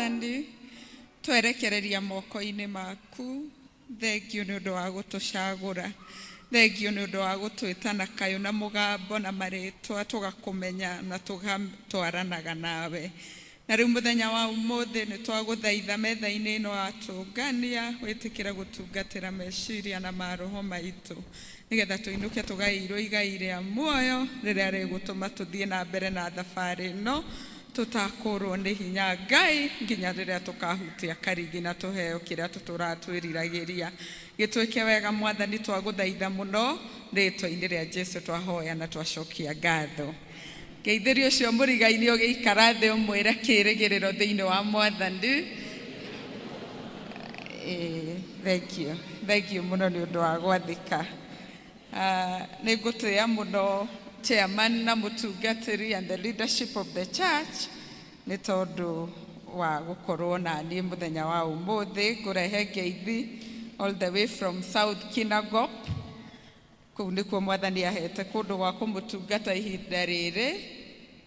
Mwathani, twerekereria moko-inĩ maku. Thengiũ nĩ ũndũ wa gũtũcagũra, thengiũ nĩ ũndũ wa gũtwĩta na kayũ na mũgambo na marĩtwa, tũgakũmenya na tũgatwaranaga nawe. Na rĩu mũthenya wa ũmũthĩ nĩ twagũthaitha metha-inĩ ĩno watũngania, wĩtĩkĩre gũtungatĩra meciria na maroho maitũ, nĩgetha tũinũke tũgaĩirwo igai rĩa muoyo rĩrĩa rĩgũtũma tũthiĩ na mbere na thabarĩ ĩno tũtakũrwo nĩ hinya Ngai, nginya rĩrĩa tũkahutia karigi na tũheo kĩrĩa tũtũraga twĩriragĩria. Gĩtwĩke wega, Mwathani, twagũthaitha mũno, rĩtwa-inĩ rĩa Jesu twahoya na twacokia ngatho. Ngeithĩria ũcio mũrigaini ũgĩikara thĩ, ũmwĩre kĩrĩgĩrĩro thĩinĩ wa Mwathani. Thank you, thank you mũno nĩ ũndũ wa gwathĩka. Nĩ ngũtĩĩa mũno chairman na mũtungatĩri and the leadership of the church nĩ tondũ wa gũkorwo na niĩ mũthenya wa ũmũthĩ. Ngũrehe ngeithi all the way from South Kinangop. Kũu nĩkuo Mwathani ahete kũndũ gwa kũmũtungata ihinda rĩrĩ,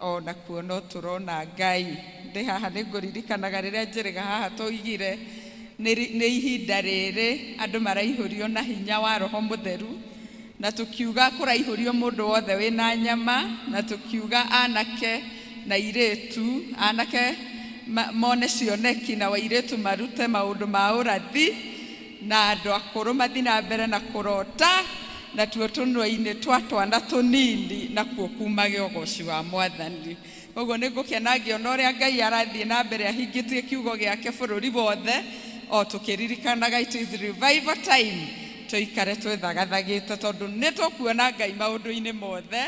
ona kuo no tũrona Ngai. Ndĩ haha nĩ ngũririkanaga rĩrĩa njĩrĩga haha tũigire nĩ ihinda rĩrĩ andũ maraihũrio na hinya wa Roho Mũtheru, na tũkiuga kũraihũrio mũndũ wothe wĩna nyama, na tũkiuga anake na irĩtu, anake mone cioneki na wairĩtu marute maũndũ ma ũrathi, na andũ akũrũ mathiĩ na mbere na kũrota, natuo tũnua-inĩ twa twana tũnini nakuo kumage ũgoci wa Mwathani. Koguo nĩ ngũkena ngĩona ũrĩa Ngai arathiĩ na mbere ahingĩtie kiugo gĩake bũrũri wothe, o tũkĩririkanaga it is revival time, tũikare twĩthagathagĩte tondũ nĩ tũkuona Ngai maũndũ-inĩ mothe,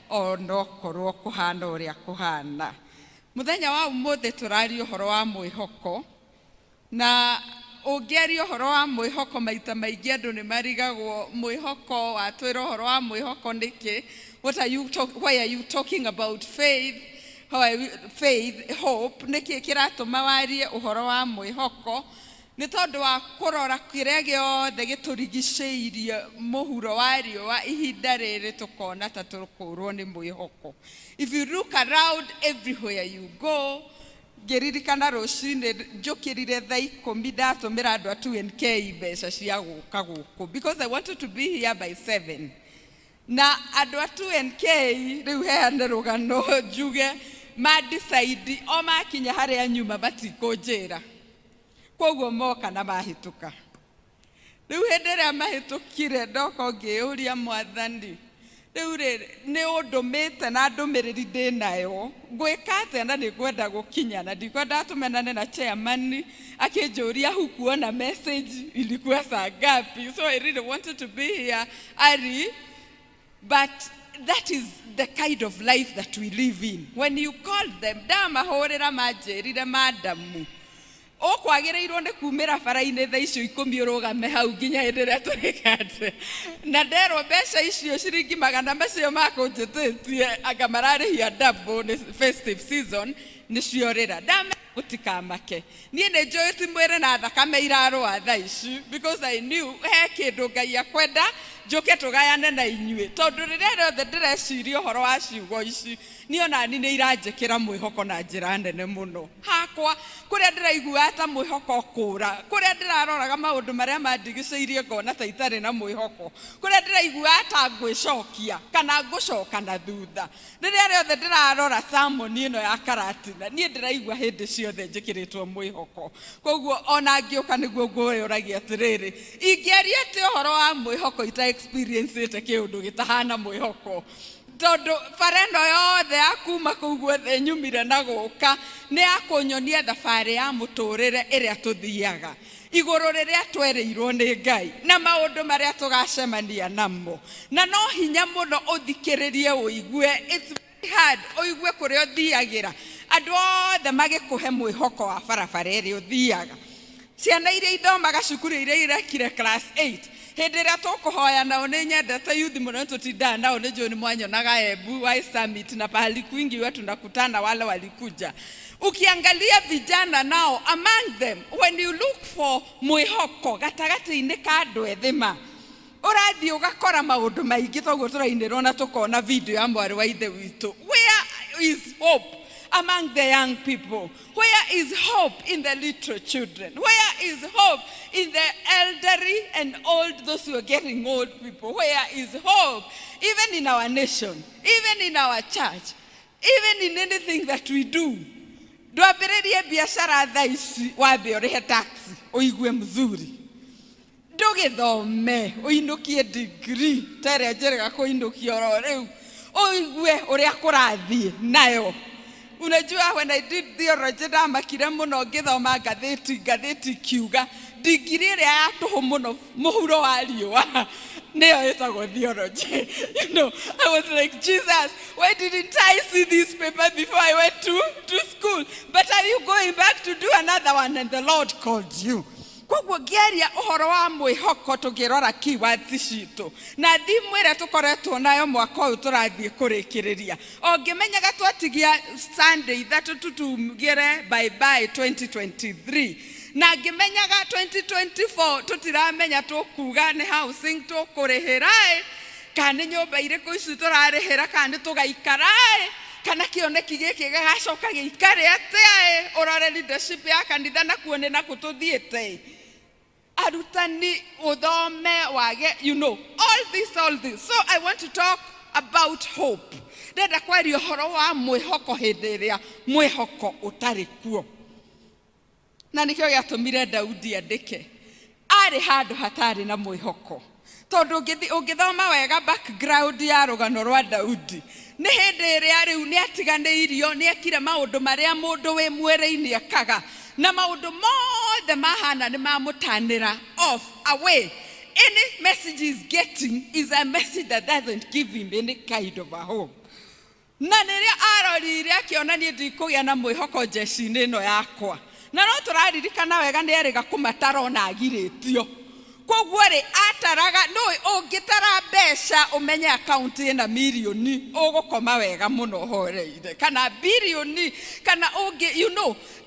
onokorwo kũhana ũrĩa kũhana. Mũthenya wa ũmũthĩ tũraria ũhoro wa mwĩhoko, na ũngĩaria ũhoro wa mwĩhoko maita maingĩ andũ nĩ marigagwo mwĩhoko watwĩra ũhoro wa mwĩhoko nĩkĩ. What are you talk, why are you talking about faith? How are you, faith, hope, nĩkĩ kĩratũma warie ũhoro wa mwĩhoko? Nĩ tondũ wa kũrora kĩrĩa gĩothe gĩtũrigicĩirie mũhuro wa riũa ihinda rĩrĩ, tũkona ta tũkũrwo nĩ mwĩhoko. If you look around, everywhere you go, ngĩririkana rũcinĩ njũkĩrire thaa 10, ndatũmĩra andũ a 2NK mbeca cia gũka gũkũ because I wanted to be here by 7, na andũ a 2NK rĩu heane rũgano njuge ma decide o makinya harĩa nyuma matikũnjĩra, koguo moka na mahĩtũka. Rĩu hĩndĩ ĩrĩa mahĩtũkire, ndoka ngĩyũria, Mwathani, rĩu rĩ nĩ ũndũmĩte na ndũmĩrĩri ndĩ nayo, ngwĩka atĩa? Na nĩ ngwenda gũkinya na ndikwenda tũmenane na chairman akĩnjũria hukuona message, ilikuwa saa ngapi? So I really wanted to be here early, but that is the kind of life that we live in. When you call them, ndamahũrĩra manjĩrire, "Madamu, ũkwagĩrĩirwo nĩ kumĩra bara-inĩ thaa icio 10, ũrũgame hau nginya hĩndĩ ĩrĩa tũrĩkate." Na nderwo mbeca icio, ciringi magana macio makũnjĩtĩtie, anga mararĩhia double nĩ festive season, nĩciorĩra. Ndamera mũtikamake, niĩ nĩ njũĩ ti mwĩrĩ na thakame irarũa thaa ici, because I knew he kĩndũ Ngai akwenda njũke tũgayane na inyuĩ, tondũ rĩrĩa rĩothe ndĩreciria ũhoro wa ciugo ici, niĩ onani nĩ iranjĩkĩra mwĩhoko na njĩra nene mũno. Hakwa kũrĩa ndĩraiguaga ta mwĩhoko kũra, kũrĩa ndĩraroraga maũndũ marĩa mandigicĩirie ngona ta itarĩ na mwĩhoko, kũrĩa ndĩraiguaga ta ngwĩcokia kana ngũcoka na thutha, rĩrĩa rĩothe ndĩrarora sermon ĩno ya Karatina, niĩ ndĩraigua hĩndĩ ciothe njĩkĩrĩtwo mwĩhoko. Koguo ona ngĩũka nĩguo ngũyũragia atĩrĩrĩ, ingĩaria atĩ ũhoro wa mwĩhoko ita experience ĩte kĩũndũ gĩtahana mwĩhoko? Tondũ bara ĩno yothe ya kuma kũu guothe nyumire na gũka nĩ ya kũnyonia thabarĩ ya mũtũrĩre ĩrĩa tũthiaga igũrũ rĩrĩa twerĩirwo nĩ Ngai na maũndũ marĩa tũgacemania namo. Na no hinya mũno ũthikĩrĩrie ũigue, it's very hard ũigue kũrĩa ũthiagĩra andũ othe magĩkũhe mwĩhoko wa barabara ĩrĩa ũthiaga. Ciana iria ithomaga cukuru, iria irekire class 8, hĩndĩ ĩrĩa tũkũhoya nao, nĩ nyendete youth mũno, nĩ tũtindaga nao, nĩ njũĩ nĩ mwanyonaga Embu Y Summit na pahali kwingi huwa tunakutana, wale walikuja. Ukiangalia vijana nao, among them, when you look for mwĩhoko gatagatĩ-inĩ ka andũ ethĩ, ma ũrathiĩ ũgakora maũndũ maingĩ toguo tũrainĩrwo na tũkona video ya mwarĩ wa ithe witũ. Where is hope? among the young people? Where is hope in the little children? Where is hope in the elderly and old, those who are getting old people? Where is hope? Even in our nation, even in our church, even in anything that we do. Ndwambĩrĩrie biacara thaa ici, wambe ũrĩhe tax ũigue mzuri. Ndũgĩthome ũinũkie degree ta ĩrĩa njĩrĩga kũinũkia oro rĩu, ũigue ũrĩa kũrathiĩ nayo. Unajua, when I did theology, ndamakire mũno ngĩthoma ngathĩti, ngathĩti ikiuga ndigiri ĩrĩa ya tũhũ mũno mũhuro wa riũa nĩyo ĩtagwo theology. I was like, "Jesus, why didn't I see this paper before I went to school?" But are you going back to do another one and the Lord called you? Koguo ngĩaria ũhoro wa mwĩhoko, tũngĩrora keywords citũ na thimũ ĩrĩa tũkoretwo nayo mwaka ũyũ tũrathiĩ kũrĩkĩrĩria, o ngĩmenyaga twatigia Sunday 3 tutugĩre bye bye 2023, na ngĩmenyaga 2024 tũtiramenya tũkuga nĩ housing tũkũrĩhĩra ĩ, kana nĩ nyũmba irĩkũ ici tũrarĩhĩra, kana nĩ tũgaikara ĩ, kana kĩoneki gĩkĩ gĩgacoka gĩikare atĩa ĩ, ũrore leadership ya kanitha nakuo nĩ nakũ tũthiĩte ĩ, arutani ũthome wage, all this, all this. So I want to talk about hope. Ndenda kwaria ũhoro wa mwĩhoko hĩndĩ ĩrĩa mwĩhoko ũtarĩ kuo, na nĩkĩo gĩatũmire Daudi andĩke arĩ handũ hatarĩ na mwĩhoko, tondũ ũngĩthoma wega background ya rũgano rwa Daudi, nĩ hĩndĩ ĩrĩa rĩu nĩ atiganĩirio, nĩ ekire maũndũ marĩa mũndũ wĩ mwĩrĩ-inĩ ekaga, na maũndũ mothe mahana nĩ mamũtanĩra off away. Any message he's getting is a message that doesn't give him any kind of a hope. Na rĩrĩa arorire akĩona, niĩ ndikũgĩa na mwĩhoko njeci-inĩ ĩno yakwa, na no tũraririkana wega nĩ erĩga kũmatara ona agirĩtio. Koguo rĩ, ataraga nũ ũngĩtara mbeca ũmenye akaunti ĩna mirioni, ũgũkoma wega mũno ũhoreire, kana birioni, kana ũngĩ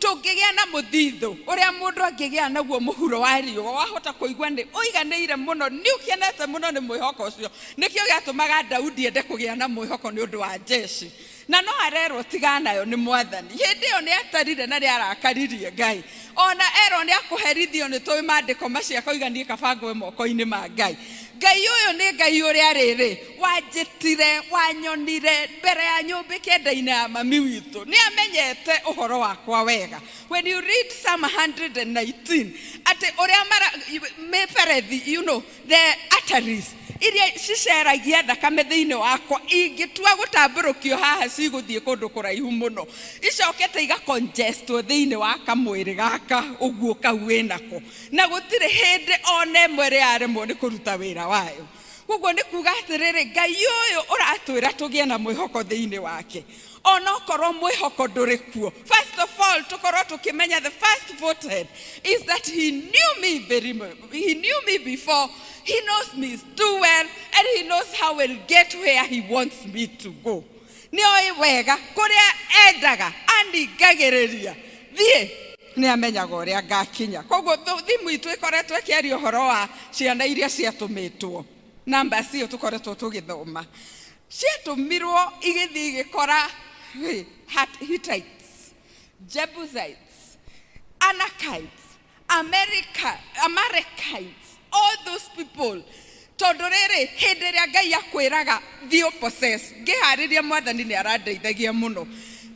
tũngĩgĩa na mũthithũ ũrĩa mũndũ angĩgĩa naguo mũhuro wa riũa, wahota kũigua nĩ ũiganĩire mũno, nĩ ũkenete mũno nĩ mwĩhoko ũcio. Nĩkĩo gĩatũmaga Daudi ende kũgĩa na mwĩhoko nĩ ũndũ wa jeshi, na no arerwo tiganayo nĩ Mwathani. Hĩndĩ ĩyo nĩ atarire na nĩ arakaririe Ngai, ona erwo nĩ akũherithio, nĩ tũĩ maandĩko macio, akoiga, "Niĩ kaba ngwe moko-inĩ ma Ngai." Ngai ũyũ nĩ Ngai ũrĩa rĩrĩ wanjĩtire, wanyonire mbere ya nyũmbĩke nda-inĩ ya mami witũ, nĩ amenyete ũhoro wakwa wega. When you read Psalm 119, atĩ ũrĩa mara mĩberethi, the arteries iria ciceragia thakame thĩinĩ wakwa, ingĩtua gũtambũrũkio haha cigũthiĩ kũndũ kũraihu mũno, icokete igacongestwo thĩinĩ wa kamwĩrĩ gaka ũguo kau wĩnako, na gũtirĩ hĩndĩ ona ĩmwe ĩrĩa yaremwo nĩ kũruta wĩra wayo. Koguo nĩ kuga atĩrĩrĩ, Ngai ũyũ ũratwĩra tũgĩe na mwĩhoko thĩinĩ wake onokorwo mwĩhoko ndũrĩ kuo. First of all, tũkorwo tũkĩmenya the first foothead is that he knew me very much. He knew me before, he knows me too well, and he knows how we'll get where he wants me to go. Nĩ oĩ wega kũrĩa endaga aningagĩrĩria thiĩ, nĩ amenyaga ũrĩa ngakinya. Koguo thimu itũ ĩkoretwo ĩkĩaria ũhoro wa ciana iria ciatũmĩtwo, namba cio tũkoretwo tũgĩthoma, ciatũmirwo igĩthiĩ igĩkora Hittites, Jebusites, Anakites, America, Amalekites, all those people. Tondũ rĩrĩ, hĩndĩ ĩrĩa Ngai akwĩraga thiĩ ũpossess, ngĩharĩria Mwathani nĩ arandeithagia mũno.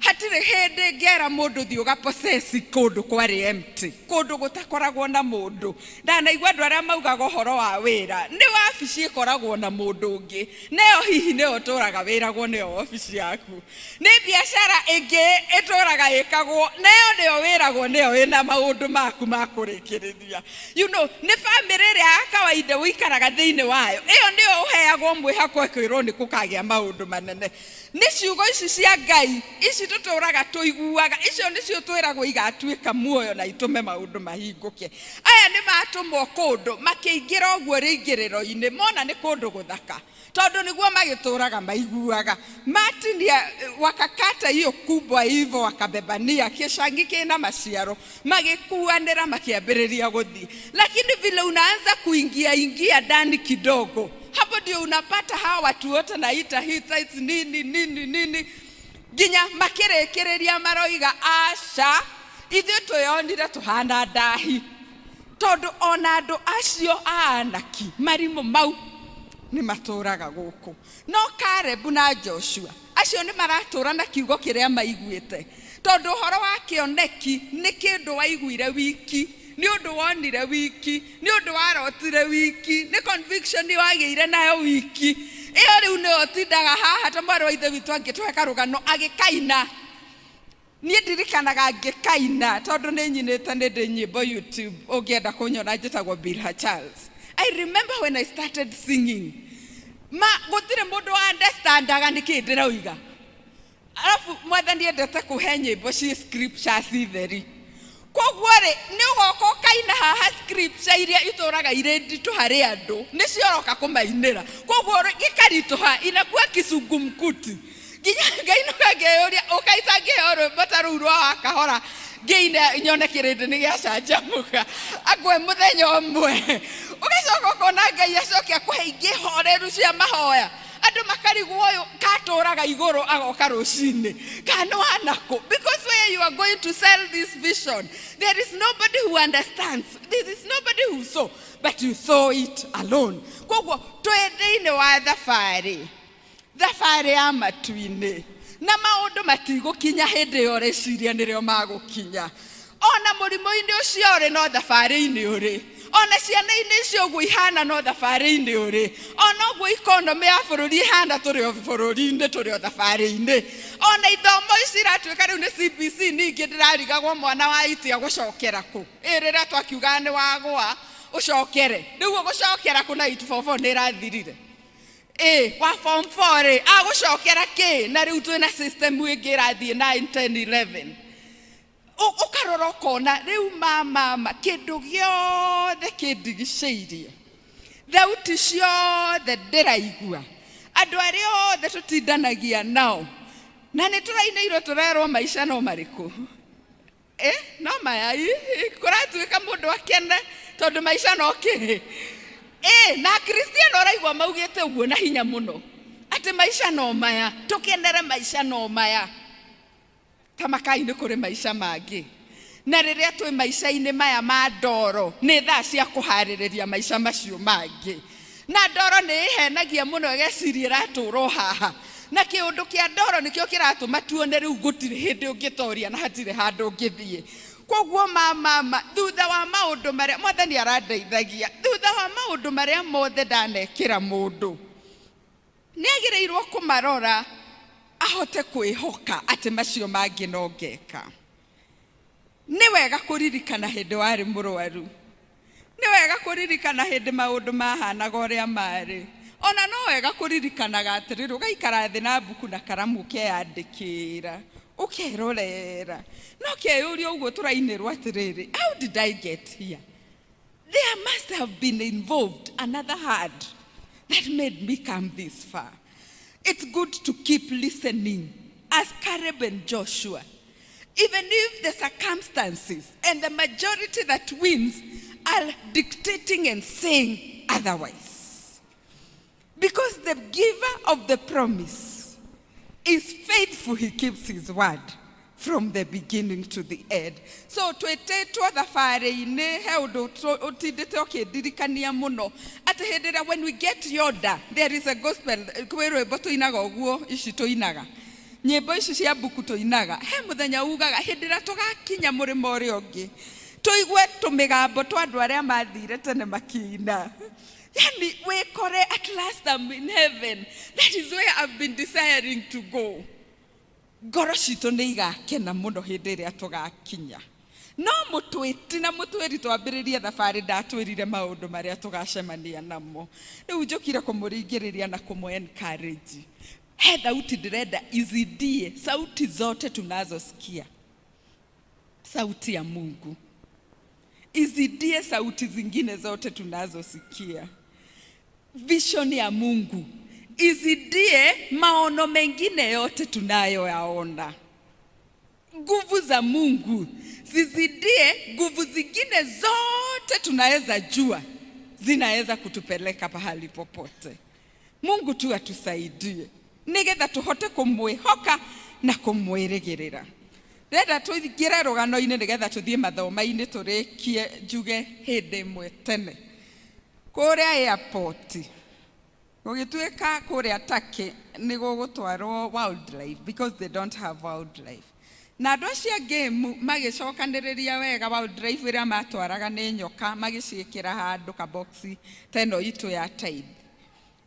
Hatirĩ hĩndĩ ngera mũndũ thiĩ ũgapossess kũndũ kwarĩ empty, kũndũ gũtakoragwo na mũndũ. Ndanaigua andũ arĩa maugaga ũhoro wa wĩra, nĩ wabici ĩkoragwo na mũndũ ũngĩ, neyo hihi nĩyo ũtũraga wĩragwo nĩyo wabici yaku, nĩ biacara ĩngĩ ĩtũraga ĩkagwo, neyo nĩyo wĩragwo nĩyo ĩna maũndũ maku ma kũrĩkĩrĩria, nĩ bamĩrĩ ĩrĩa ya kawaida ũikaraga thĩinĩ wayo, ĩyo nĩyo ũheagwo mwĩhoko ĩkwĩrwo nĩ kũkagĩa maũndũ manene. Nĩ ciugo ici cia Ngai ici tũtũraga tũiguaga, icio nĩcio twĩragwo igatuĩka muoyo na itũme maũndũ mahingũke. Aya nĩ matũmwo kũndũ, makĩingĩra ũguo rĩingĩrĩro-inĩ, mona nĩ kũndũ gũthaka, tondũ nĩguo magĩtũraga maiguaga. Matinia wakakata hiyo kubwa hivyo, wakabebania kĩcangi kĩna maciaro, magĩkuanĩra, makĩambĩrĩria gũthiĩ. Lakini vile unaanza kuingia ingia ndani kidogo, hapo ndio unapata hawa watu wote naita Hittites, nini nini nini. Nginya makĩrĩkĩrĩria maroiga aca, ithuĩ twĩyonire tũhana ndahi, tondũ ona andũ acio a Anaki marimũ mau nĩ matũraga gũkũ. No Karebu na Joshua acio nĩ maratũra na kiugo kĩrĩa maiguĩte, tondũ ũhoro wa kĩoneki nĩ kĩndũ waiguire wiki, nĩ ũndũ wonire wiki, nĩ ũndũ warotire wiki, nĩ conviction wagĩire nayo wiki. Ĩyo rĩu nĩyo ũtindaga haha ta mwarĩ wa ithe witũ angĩtũhe karũgano agĩkaina. Niĩ ndirikanaga ngĩkaina, tondũ nĩ nyinĩte, nĩ ndĩ nyĩmbo YouTube, ũngĩenda kũnyona njĩtagwo Bilha Charles. I remember when I started singing, ma gũtirĩ mũndũ wa understandaga nĩkĩ ndĩroiga. Arabu Mwathani endete kũhe nyĩmbo ci scriptures theri, koguo rĩ, nĩ ũgoka ũkaina haha scripture iria itũraga irĩ nditũ harĩ andũ, nĩcio ũroka kũmainĩra, koguo gĩkaritũha, inakuwa kisungumkuti, nginya ngainũka ngeyũria, ũkaita ngĩheo rwĩmbo ta rũu rwa wakahora ngĩine nyone kĩrĩndĩ nĩ gĩacanjamũka akwe mũthenya ũmwe. Ũgacoka ũkona Ngai acoke akũhe ingĩ horeru cia mahoya, andũ makarigwo ũyũ katũraga igũrũ agoka rũcinĩ kana wanakũ, because where you are going to sell this vision, there is nobody who understands, there is nobody who saw, but you saw it alone. Koguo twĩ thĩinĩ wa thabarĩ, thabarĩ ya matu-inĩ, na maũndũ matigũkinya hĩndĩ ĩyo ũreciria nĩrĩo magũkinya. Ona mũrimũ-inĩ ũcio ũrĩ, no thabarĩ-inĩ ũrĩ. Ona ciana-inĩ icio ũguo ihana, no thabarĩ-inĩ ũrĩ. Ona ũguo economy ya bũrũri ihana, tũrĩ o bũrũri-inĩ, tũrĩ o thabarĩ-inĩ. Ona ithomo ici iratuĩka rĩu nĩ CBC, ningĩ ndĩrarigagwo mwana wa itia gũcokera kũ. Ĩ rĩrĩa twakiugaga nĩ wagũa ũcokere, rĩu ũgũcokera kũ na 844 nĩ ĩrathirire? Ĩ wa form 4 rĩ, agũcokera kĩ na rĩu twĩna system ĩngĩ ĩrathiĩ 9 10 11? Ũkarora ũkona rĩu mamama kĩndũ gĩothe kĩndigicĩirie, thauti ciothe ndĩraigua, andũ arĩa othe tũtindanagia nao, na nĩ tũrainĩirwo tũrerwo maica no marĩkũ? No maya kũratuĩka mũndũ akene tondũ maica no kĩrĩ na Kristiano ũraigua maugĩte ũguo na hinya mũno atĩ maica no maya, tũkenere maica no maya. Ta makai nĩ kũrĩ maica mangĩ, na rĩrĩa twĩ maica-inĩ maya ma ndoro, nĩ thaa cia kũharĩrĩria maica macio mangĩ. Na ndoro nĩ ĩhenagia mũno, ĩgeciria ĩratũra o haha, na kĩũndũ kĩa ndoro nĩkĩo kĩratũma tuone rĩu gũtirĩ hĩndĩ ũngĩtoria na hatirĩ handũ ũngĩthiĩ. Koguo mamama, thutha wa maũndũ marĩa Mwathani arandeithagia, thutha wa maũndũ marĩa mothe ndanekĩra mũndũ, nĩ agĩrĩirwo kũmarora ahote kwĩhoka atĩ macio mangĩ no ngeka. Nĩ wega kũririkana hĩndĩ warĩ mũrwaru, nĩ wega kũririkana hĩndĩ maũndũ mahanaga ũrĩa marĩ. Ona no wega kũririkanaga atĩrĩrĩ, ũgaikara thĩ na mbuku na karamu, ũkeyandĩkĩra, ũkerorera, no keyũria ũguo tũrainĩrwo atĩrĩrĩ, "How did I get here? There must have been involved another hand that made me come this far." It's good to keep listening as Caleb and Joshua, even if the circumstances and the majority that wins are dictating and saying otherwise. Because the giver of the promise is faithful, he keeps his word from the beginning to the end. So twĩtĩtwo thabarĩ-inĩ. He ũndũ ũtindĩte ũkĩndirikania mũno, atĩ hĩndĩ ĩrĩa when we get yonder, there is a gospel, kwĩ rwĩmbo tũinaga ũguo, ici tũinaga nyĩmbo ici cia mbuku tũinaga, he mũthenya ugaga hĩndĩ ĩrĩa tũgakinya mũrĩmo ũrĩa ũngĩ, tũigue tũmĩgambo twa andũ arĩa mathire tene makĩina, yani wĩkore at last I'm in heaven, that is where I've been desiring to go. Ngoro citũ nĩ igakena mũno hĩndĩ ĩrĩa tũgakinya. No mũtwĩti na mũtwĩri twambĩrĩrie thabarĩ, ndatwĩrire maũndũ marĩa tũgacemania namo. Rĩu njũkire kũmũringĩrĩria na kũmũ encourage. He thauti ndĩrenda izidie sauti zote tunazosikia. Sauti ya Mungu izidie sauti zingine zote tunazosikia. Vision ya Mungu izidie maono mengine yote tunayoyaona. Nguvu za Mungu zizidie nguvu zingine zote tunaweza jua zinaweza kutupeleka pahali popote. Mungu tu atusaidie nigetha tuhote kumwihoka. Na kũmwĩrĩgĩrĩra. Ndĩrenda tũingĩre rũgano-inĩ nĩgetha tũthiĩ mathoma-inĩ tũrĩkie njuge hĩndĩ ĩmwe tene. Kũrĩa airport, gũgĩtuĩka kũrĩa Turkey nĩ gũgũtwarwo wildlife because they don't have wildlife. Na andũ acio a game magĩcokanĩrĩria wega wildlife ĩrĩa matwaraga nĩ nyoka magĩciĩkĩra handũ kaboxi ta ĩno itũ ya tithe.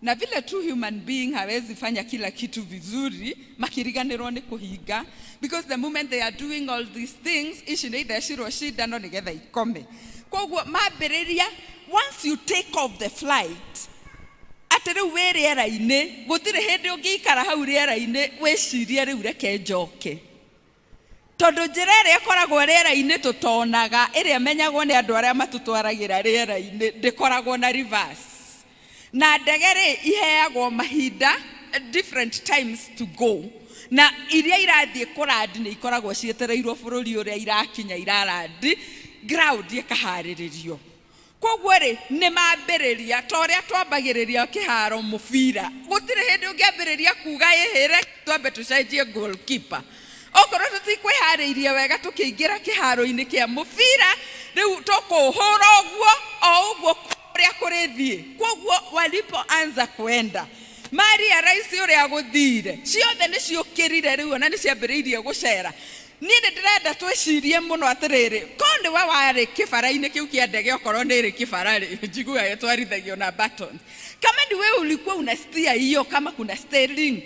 Na vile tu human being hawezi fanya kila kitu vizuri, makĩriganĩrwo nĩ kũhinga because the moment they are doing all these things, ici nĩ ithecirwo cindano nĩgetha ikome. Koguo mambĩrĩria, once you take off the flight, atĩ rĩu wĩ rĩera-inĩ, gũtirĩ hĩndĩ ũngĩikara hau rĩera-inĩ wĩcirie rĩu reke njoke. Tondũ njĩra ĩrĩa ĩkoragwo rĩera-inĩ tũtonaga, ĩrĩa ĩmenyagwo nĩ andũ arĩa matũtwaragĩra rĩera-inĩ, ndĩkoragwo na reverse. Na ndege rĩ, iheagwo mahinda different times to go. Na iria irathiĩ kũrandi nĩ ikoragwo cietereirwo bũrũri ũrĩa irakinya irarandi, ground ĩkaharĩrĩrio. Koguo rĩ, nĩ mambĩrĩria ta ũrĩa twambagĩrĩria kĩharo mũbira. Gũtirĩ hĩndĩ ũngĩambĩrĩria kuga ĩhĩre twambe tũcenjie goalkeeper. Okorwo tũtikwĩharĩirie wega tũkĩingĩra kĩharo-inĩ kĩa mũbira, rĩu tũkũhũra ũguo o ũguo ũrĩa kũrĩthiĩ. Koguo walipoanza kwenda maria raisi ũrĩa gũthire, ciothe nĩ ciũkĩrire rĩu ona nĩ ciambĩrĩirie gũcera. Niĩ nĩ ndĩrenda twĩcirie mũno atĩrĩrĩ, ko nĩwe warĩ kĩbara-inĩ kĩu kĩa ndege, okorwo nĩ ĩrĩ kĩbara rĩ, njiguaga ĩtwarithagio na buttons. Kama ni wewe ulikuwa unastia hiyo, kama kuna steering,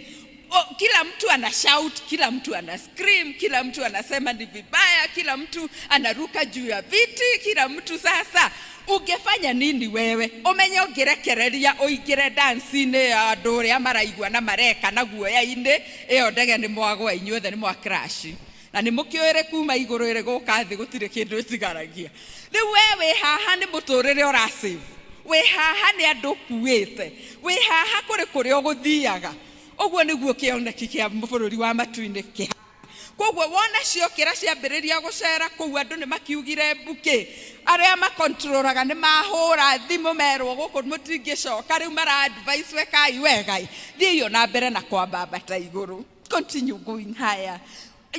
oh, kila mtu ana shout, kila mtu ana scream, kila mtu anasema ni vibaya, kila mtu anaruka juu ya viti, kila mtu sasa ungefanya nini wewe? Umenye ũngĩrekereria ũingĩre dance-inĩ ya andũ ũrĩa maraigua na mareka na guoya-inĩ ĩyo ndege nĩ mwagwa inyuothe nĩ mwa crash na nĩ mũkĩũĩ kuma igũrũ ĩrĩ gũka thĩ gũtirĩ kĩndũ ĩtigaragia. Rĩu we wĩ haha nĩ mũtũrĩre ũrasave, wĩ haha nĩ andũ ũkuĩte, wĩ haha kũrĩ kũrĩa ũgũthiaga. Ũguo nĩguo kĩoneki kĩa bũrũri wa matu-inĩ kĩhana. Koguo wona ciokĩra ciambĩrĩria gũcera kũu, andũ nĩ makiugire mbukĩ, arĩa makontrolaga nĩ mahũra thimũ merwo gũkũ mũtingĩcoka, rĩu mara advise wekai wegai, thiĩi o na mbere na kwambambata igũrũ, continue going higher.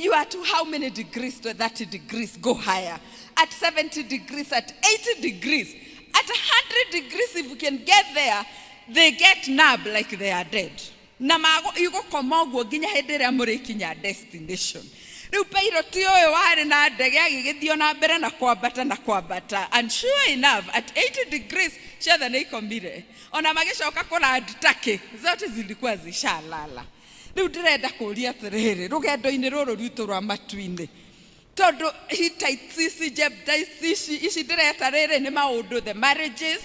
You are to how many degrees? To 30 degrees, go higher. At 70 degrees, at 80 degrees, at 100 degrees, if you can get there, they get numb like they are dead. Na mago igũkoma ũguo nginya hĩndĩ ĩrĩa mũrĩkinya destination. Rĩu pilot ũyũ warĩ na ndege agĩgĩthiĩ na mbere na kwambata na kwambata, and sure enough at 80 degrees ciothe nĩ ikomire. Ona magĩcoka kũland Turkey, zote zilikuwa zishalala. Rĩu ndĩrenda kũũria atĩrĩrĩ, rũgendo-inĩ rũrũ rwitũ rwa matu-inĩ, tondũ Hittites ici, Jebusites ici, ici ndĩreta rĩrĩ nĩ maũndũ, the marriages,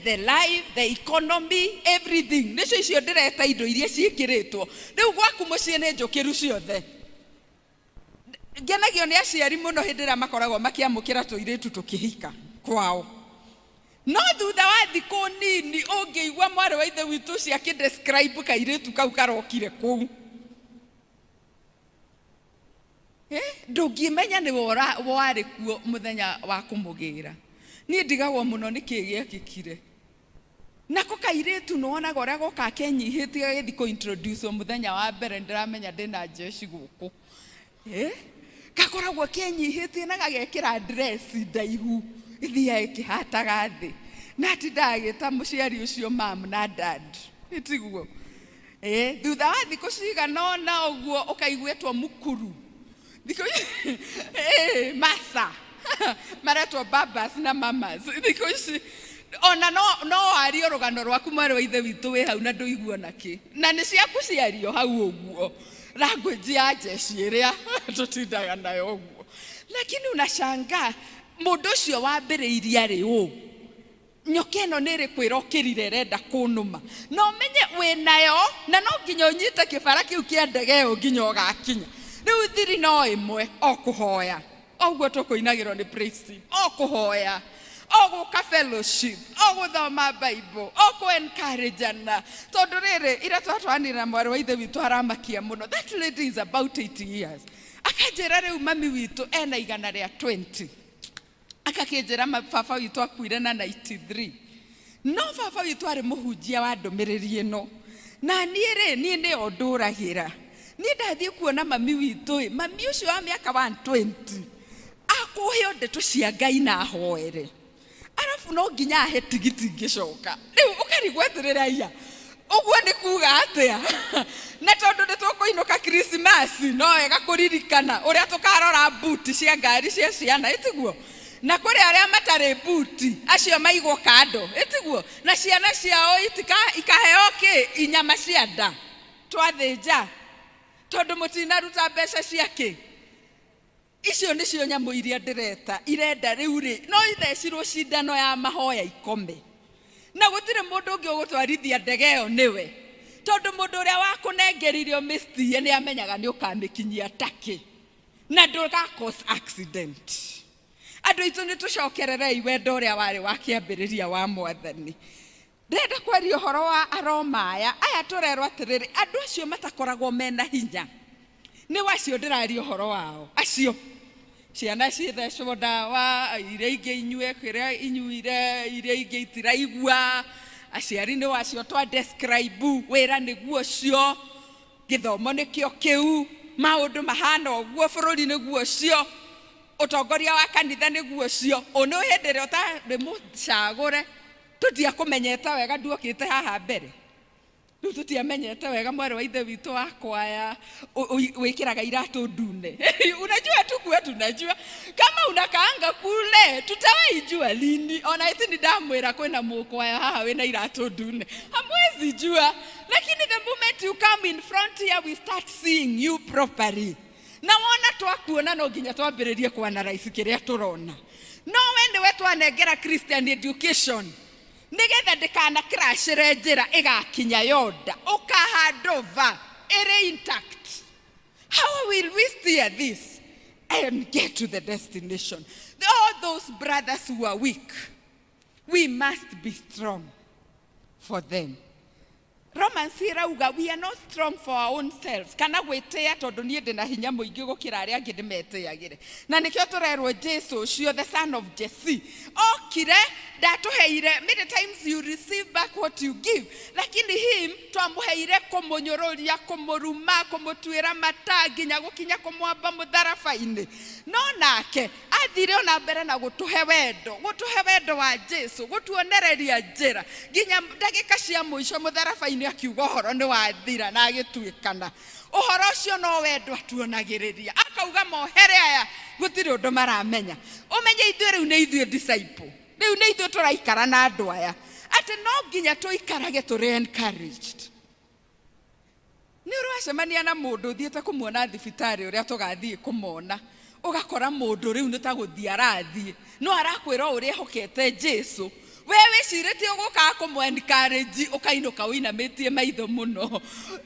the life, the economy, everything, nĩcio icio ndĩreta indo iria ciĩkĩrĩtwo. Rĩu gwaku mũciĩ nĩ njũkĩru ciothe. Ngenagio nĩ aciari mũno hĩndĩ ĩrĩa makoragwo makĩamũkĩra tũirĩtu tũkĩhika kwao, no thutha wa thikũ nini ũngĩigua mwarĩ wa ithe witũ ũcio akĩdescribe kairĩtu kau karokire kũu, ndũngĩmenya nĩ warĩ kuo mũthenya wa kũmũgĩra. Niĩ ndigagwo mũno nĩ kĩĩ gĩekĩkire nako kairĩtu. Nĩwonaga ũrĩa goka kenyihĩtie gagĩthiĩ kũ-introduce mũthenya wa mbere, ndĩramenya ndĩna jeshi gũkũ, gakoragwo kenyihĩtie na gagekĩra dress ndaihu ĩthiaga ĩkĩhataga thĩ na atindaga agĩta mũciari ũcio mam na dad, ĩtiguo? Thutha wa thikũ cigana ũna ũguo ũkaiguĩtwo mukuru thikũ masa maretwo babas na mamas thikũ ici. Ona no warie rũgano rwaku, mwarĩ wa ithe witũ wĩ hau na ndũiguo nakĩ na nĩ ciaku ciario hau ũguo, language ya jeshi ĩrĩa tũtindaga nayo ũguo, lakini unashangaa mũndũ ũcio wambĩrĩirie arĩ ũ. Nyoka ĩno nĩ ĩrĩ kwĩra ũkĩrire ĩrenda kũnũma na ũmenye wĩ nayo na no nginya ũnyite kĩbara kĩu kĩa ndege ĩyo nginya ũgakinya. Rĩu thiri no ĩmwe, o kũhoya o ũguo tũkũinagĩrwo nĩ praise team, o kũhoya, o gũka fellowship, o gũthoma Bible, o kũ-encourage-ana, tondũ rĩrĩ ira twatwaranire na mwarĩ wa ithe witũ aramakia mũno. That lady is about 80 years. Akanjĩra rĩu mami witũ ena 120, akakĩnjĩra baba witũ akuire na 93, no baba witũ arĩ mũhunjia wa ndũmĩrĩri ĩno na niĩ rĩ, niĩ nĩyo ndũragĩra. Niĩ ndathiĩ kuona mami witũ ĩ, mami ũcio wa mĩaka 120 akũheo ndeto cia Ngai na ahoere, arabu no nginya ahe tigiti ngĩcoka. Rĩu ũkarigwo atĩrĩrĩ, aya, ũguo nĩ kuga atĩa? Na tondũ nĩ tũkũinũka Krismasi, no wega kũririkana ũrĩa tũkarora mbuti cia ngari cia ciana, ĩtiguo? Na kũrĩ arĩa matarĩ mbuti, acio maigwo kando, ĩtiguo? Na ciana ciao ikaheo kĩ? Inyama cia nda twathĩnja, tondũ mũtinaruta mbeca cia kĩ. Icio nĩcio nyamũ iria ndĩreta irenda rĩu rĩ no ithecirwo cindano ya mahoya ikome, na gũtirĩ mũndũ ũngĩ ũgũtwarithia ndege ĩyo nĩwe, tondũ mũndũ ũrĩa wakũnengeririe ũmĩstie nĩ amenyaga nĩ ũkamĩkinyia takĩ na ndũga cause accident. Andũ aitũ, nĩ tũcokererei wendo ũrĩa warĩ wa kĩambĩrĩria wa Mwathani. Ndĩrenda kwaria ũhoro wa Aroma aya. Aya tũrerwo atĩrĩrĩ, andũ acio matakoragwo mena hinya, nĩ wacio ndĩraria ũhoro wao, acio ciana cithecwo ndawa, iria ingĩ inyue kĩrĩa inyuire, iria ingĩ itiraigua, aciari nĩ wacio twa describe, wĩra nĩguo ũcio, gĩthomo nĩkĩo kĩu, maũndũ mahana ũguo, bũrũri nĩguo ũcio, ũtongoria wa kanitha nĩguo ũcio. Ũnĩ hĩndĩ ĩrĩa ũtarĩ mũcagũre, tũtiakũmenyete wega, nduokĩte haha mbere, rĩu tũtiamenyete wega mwarĩ wa ithe witũ wa kwaya wĩkĩraga iratũ ndune. Unajua tukuwa tunajua kama unakaanga kule, tutawaijua lini? Ona iti ni ndamwĩra kwĩna mũkwaya haha wĩna iratũ ndune, hamwezi jua. Lakini the moment you come in front here, we start seeing you properly, na wona twakuona no nginya twambĩrĩrie kuanalyze kĩrĩa tũrona. No we nĩwe twanengera Christian education nigetha ndĩkana crashĩre njĩra ĩgakinya yonda ũkahandova ĩrĩ intact. How will we steer this and get to the destination? All those brothers who are weak, we must be strong for them. Romans irauga we are not strong for our own selves, kana gwĩtĩa tondũ niĩ ndĩ na hinya mũingĩ gũkĩra arĩa angĩ ndĩmetĩagĩre. Na nĩkĩo tũrerwo Jesu ũcio, the son of Jesse, okire ndatũheire. Many times you receive back what you give, lakini him twamũheire kũmũnyũrũria, kũmũruma, kũmũtuĩra mata, nginya gũkinya kũmwamba mũtharaba-inĩ. No nake athire ona mbere na gũtũhe wendo, gũtũhe wendo wa Jesu, gũtuonereria njĩra nginya ndagĩka cia mũico mũtharaba-inĩ, akiuga ũhoro nĩ wathira na agĩtuĩkana. Ũhoro ũcio no wendo atuonagĩrĩria, akauga mohere aya, gũtirĩ ũndũ maramenya. Ũmenye ithuĩ rĩu nĩ ithuĩ disciple, rĩu nĩ ithuĩ tũraikara na andũ aya, atĩ no nginya tũikarage tũrĩ encouraged. Nĩ ũracemania na mũndũ ũthiĩte kũmuona thibitarĩ, ũrĩa tũgathiĩ kũmona, ũgakora mũndũ rĩu nĩ ta gũthiĩ arathiĩ, no arakwĩra o ũrĩa ehokete Jesu. We wĩcirĩtie ũgũkaga kũmũ encourage, ũkainũka ũinamĩtie maitho mũno,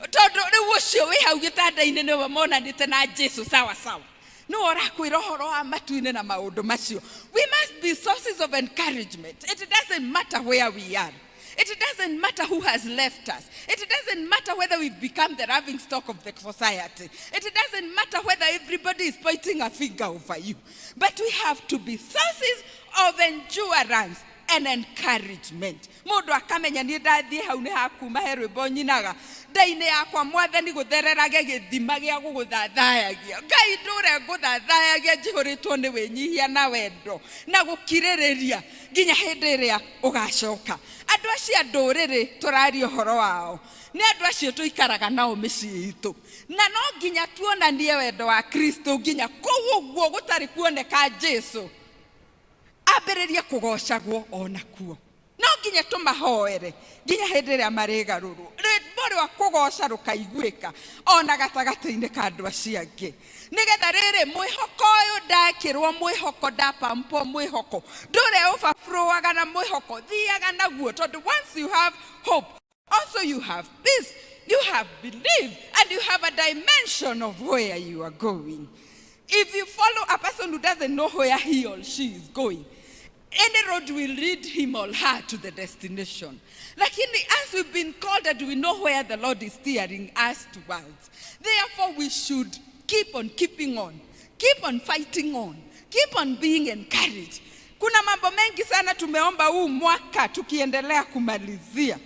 tondũ rĩu ũcio wĩ hau gĩtanda-inĩ nĩwe monanĩte na Jesu sawa sawa, nĩwe ũrakwĩra ũhoro wa matu-inĩ na maũndũ macio. We must be sources of encouragement. It doesn't matter where we are. It doesn't matter who has left us. It doesn't matter whether we've become the laughing stock of the society. It doesn't matter whether everybody is pointing a finger over you. But we have to be sources of endurance and encouragement. Mũndũ akamenya niĩ ndathiĩ hau nĩ hakuma he rwĩmbo nyinaga nda-inĩ yakwa, Mwathani, gũthererage gĩthima gĩa gũgũthathayagia. Ngai, ndũre ngũthathayagia njihũrĩtwo nĩ wĩnyihia na wendo na gũkirĩrĩria nginya hĩndĩ ĩrĩa ũgacoka. Andũ acio a ndũrĩrĩ tũraria ũhoro wao nĩ andũ acio tũikaraga nao mĩciĩ itũ, na no nginya tuonanie wendo wa Kristo nginya kũu ũguo gũtarĩ kuoneka Jesu ambĩrĩrie kũgocagwo onakuo. No nginya tũmahoere nginya hĩndĩ ĩrĩa marĩgarũrwo, rwĩmbo rwa kũgoca rũkaiguĩka ona gatagatĩ-inĩ ka andũ acio angĩ, nĩgetha rĩrĩ mwĩhoko ũyũ ndakĩrwo mwĩhoko, ndapampwo mwĩhoko, ndũre overflowaga na mwĩhoko, thiaga naguo, tondũ once you have hope, also you have peace, you have belief, and you have a dimension of where you are going. If you follow a person who doesn't know where he or she is going, any road will lead him or her to the destination. Lakini as we've been called and we know where the Lord is steering us towards, therefore we should keep on keeping on, keep on fighting on, keep on being encouraged. Kuna mambo mengi sana tumeomba huu mwaka tukiendelea kumalizia.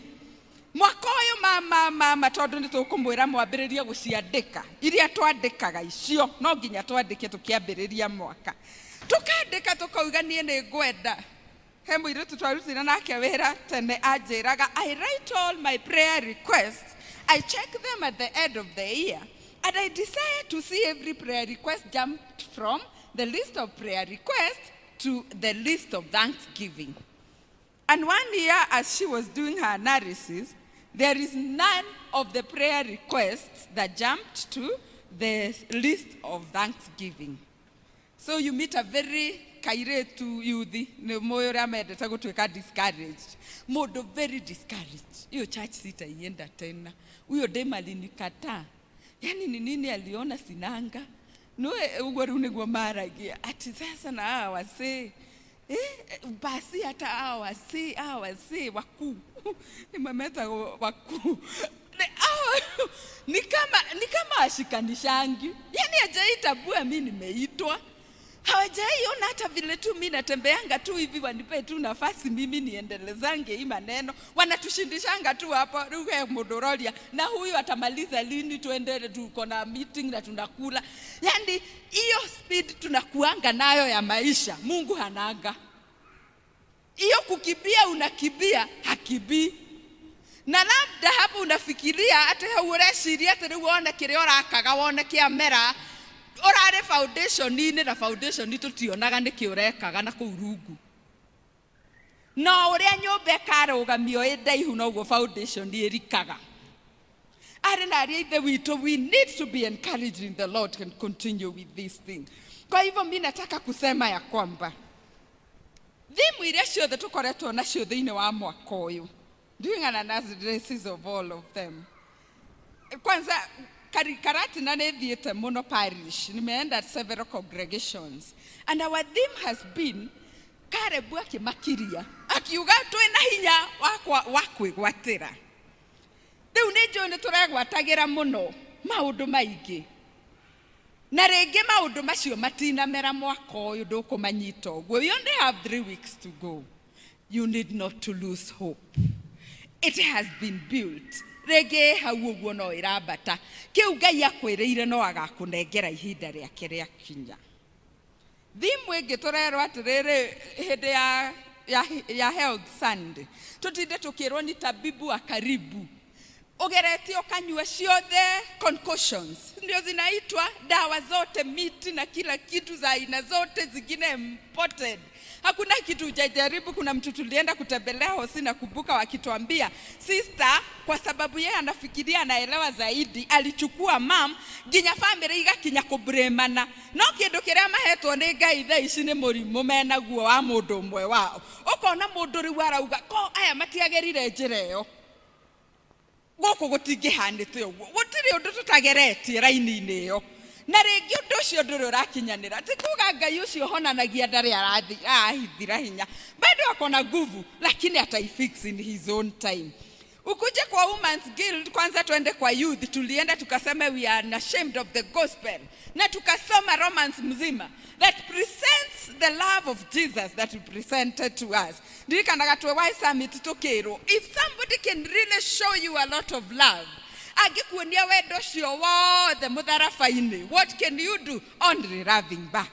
Mwaka ũyũ, mama mama, tondũ nĩ tũkũmwĩra mwambĩrĩrie gũciandĩka iria twandĩkaga icio, no nginya twandĩke tũkĩambĩrĩria mwaka, tũkandĩka tũkauga niĩ nĩ ngwenda. He mũirĩtu twarutire nake wĩra tene anjĩraga, "I write all my prayer requests, I check them at the end of the year, and I desire to see every prayer request jumped from the list of prayer requests to the list of thanksgiving." And one year, as she was doing her analysis, there is none of the prayer requests that jumped to the list of thanksgiving. So you meet a very kairetu yuthi nĩ mũĩ ũrĩa mendete gũtuĩka discouraged. Mũndũ very discouraged. "Hiyo church sitaienda tena. Huyo dem alinikataa. Yani ni nini aliona sinanga?" Nĩ ũguo rĩu nĩguo maragia. Ati sasa na hawa wasee, basi hata hawa wasee wakuu nimemetagwo wakuu, ni kama ashikanishangi, yani hajaitambua mi nimeitwa, hawajaiona hata vile tu mi natembeanga tu hivi, wanipe tu nafasi mimi niendelezange hii maneno, wanatushindishanga tu hapo. Rĩu he mũndũ ũroria na huyu atamaliza lini, tuende tuko na meeting na tunakula. Yani hiyo speed tunakuanga nayo ya maisha, Mungu hanaga hiyo. Kukimbia unakimbia, hakibii. Na labda hapo unafikiria atĩ hau ũreciria atĩ rĩu wone kĩrĩa ũrakaga, wone kĩamera ũrarĩ foundation-inĩ, na foundation tũtionaga nĩkĩ ũrekaga na kũu rungu. No ũrĩa nyũmba ĩkarũgamio ĩ ndaihu, noguo foundation ĩrikaga. Arĩ na arĩa ithe witũ, we need to be encouraged in the Lord and continue with this thing. Kwa hivyo mi nataka kusema ya kwamba theme iria ciothe tũkoretwo nacio thĩinĩ wa mwaka ũyũ, doing an analysis of all of them, kwanza Karatina nĩ thiĩte mũno parish, nimeenda several congregations, and our theme has been Karebu akĩmakiria akiuga twĩna hinya wa kwĩgwatĩra. Rĩu nĩ njũĩ nĩ tũregwatagĩra mũno maũndũ maingĩ, na rĩngĩ maũndũ macio matinamera mwaka ũyũ, ndũkũmanyita ũguo. We only have 3 weeks to go. You need not to lose hope. It has been built. Rĩngĩ hau ũguo no ĩrambata. Kĩu Ngai akwĩrĩire no agakũnengera ihinda rĩake rĩakinya. Theme ĩngĩ tũrerwo atĩrĩrĩ, hĩndĩ ya Health Sunday tũtinde tũkĩrwo ni tabibu wa karibu, ũgeretie ũkanyua ciothe, concoctions ndio zinaitwa, dawa zote, miti na kila kitu za aina zote, zingine imported, hakuna kitu hujajaribu. Kuna mtu tulienda kutembelea hosi, na kumbuka wakituambia sister, kwa sababu yeye anafikiria anaelewa zaidi, alichukua mam nginya family igakinya kũbremana, no kĩndũ kĩrĩa mahetwo nĩ Ngai thaa ici nĩ mũrimũ menaguo wa mũndũ ũmwe wao. Ũkona mũndũ rĩu arauga ko aya matiagerire njĩra ĩyo, gũkũ gũtingĩhanĩte ũguo, gũtirĩ ũndũ tũtageretie raini-inĩ ĩyo, na rĩngĩ ũndũ ũcio ndũrĩ ũrakinyanĩra. Ti kuga Ngai ũcio ũhonanagia ndarĩ arahithira hinya, bado ako na nguvu, lakini ataifix in his own time. Ukuje kwa Women's Guild, kwanza tuende kwa youth, tulienda tukasema we are ashamed of the gospel, na tukasoma Romans mzima that presents the love of Jesus that he presented to us. Ndirikanaga twĩ Y Summit tukĩrwo, if somebody can really show you a lot of love, angĩkuonia wendo ũcio wothe mũtharaba-inĩ, what can you do? Only loving back.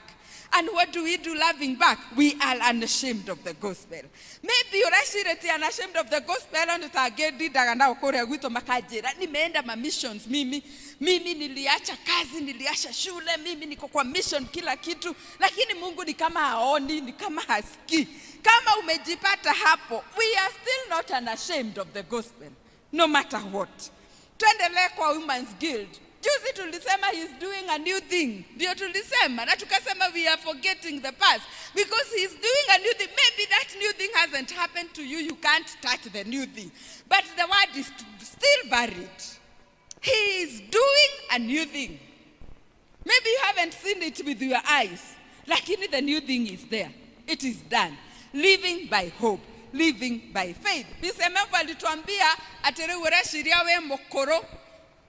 And what do we do loving back? We are unashamed of the gospel. Maybe ũrecirĩtie unashamed of the gospel nĩ tangĩndindaga nao kũrĩa gwitũ makanjĩra nimeenda ma missions, mimi niliacha kazi, niliacha shule, mimi niko kwa mission, kila kitu, lakini Mungu ni kama haoni, ni kama hasikii. Kama umejipata hapo, we are still not unashamed of the gospel, no matter what. Tuendelee kwa Women's Guild. Juzi tulisema he's doing a new thing. Ndio tulisema na tukasema we are forgetting the past because he's doing a new thing. Maybe that new thing hasn't happened to you. You can't touch the new thing. But the word is still valid. He is doing a new thing. Maybe you haven't seen it with your eyes. Lakini the new thing is there. It is done. Living by hope. Living by faith. BCMF alituambia atĩ rĩu ũreciria wĩ mũkũrũ,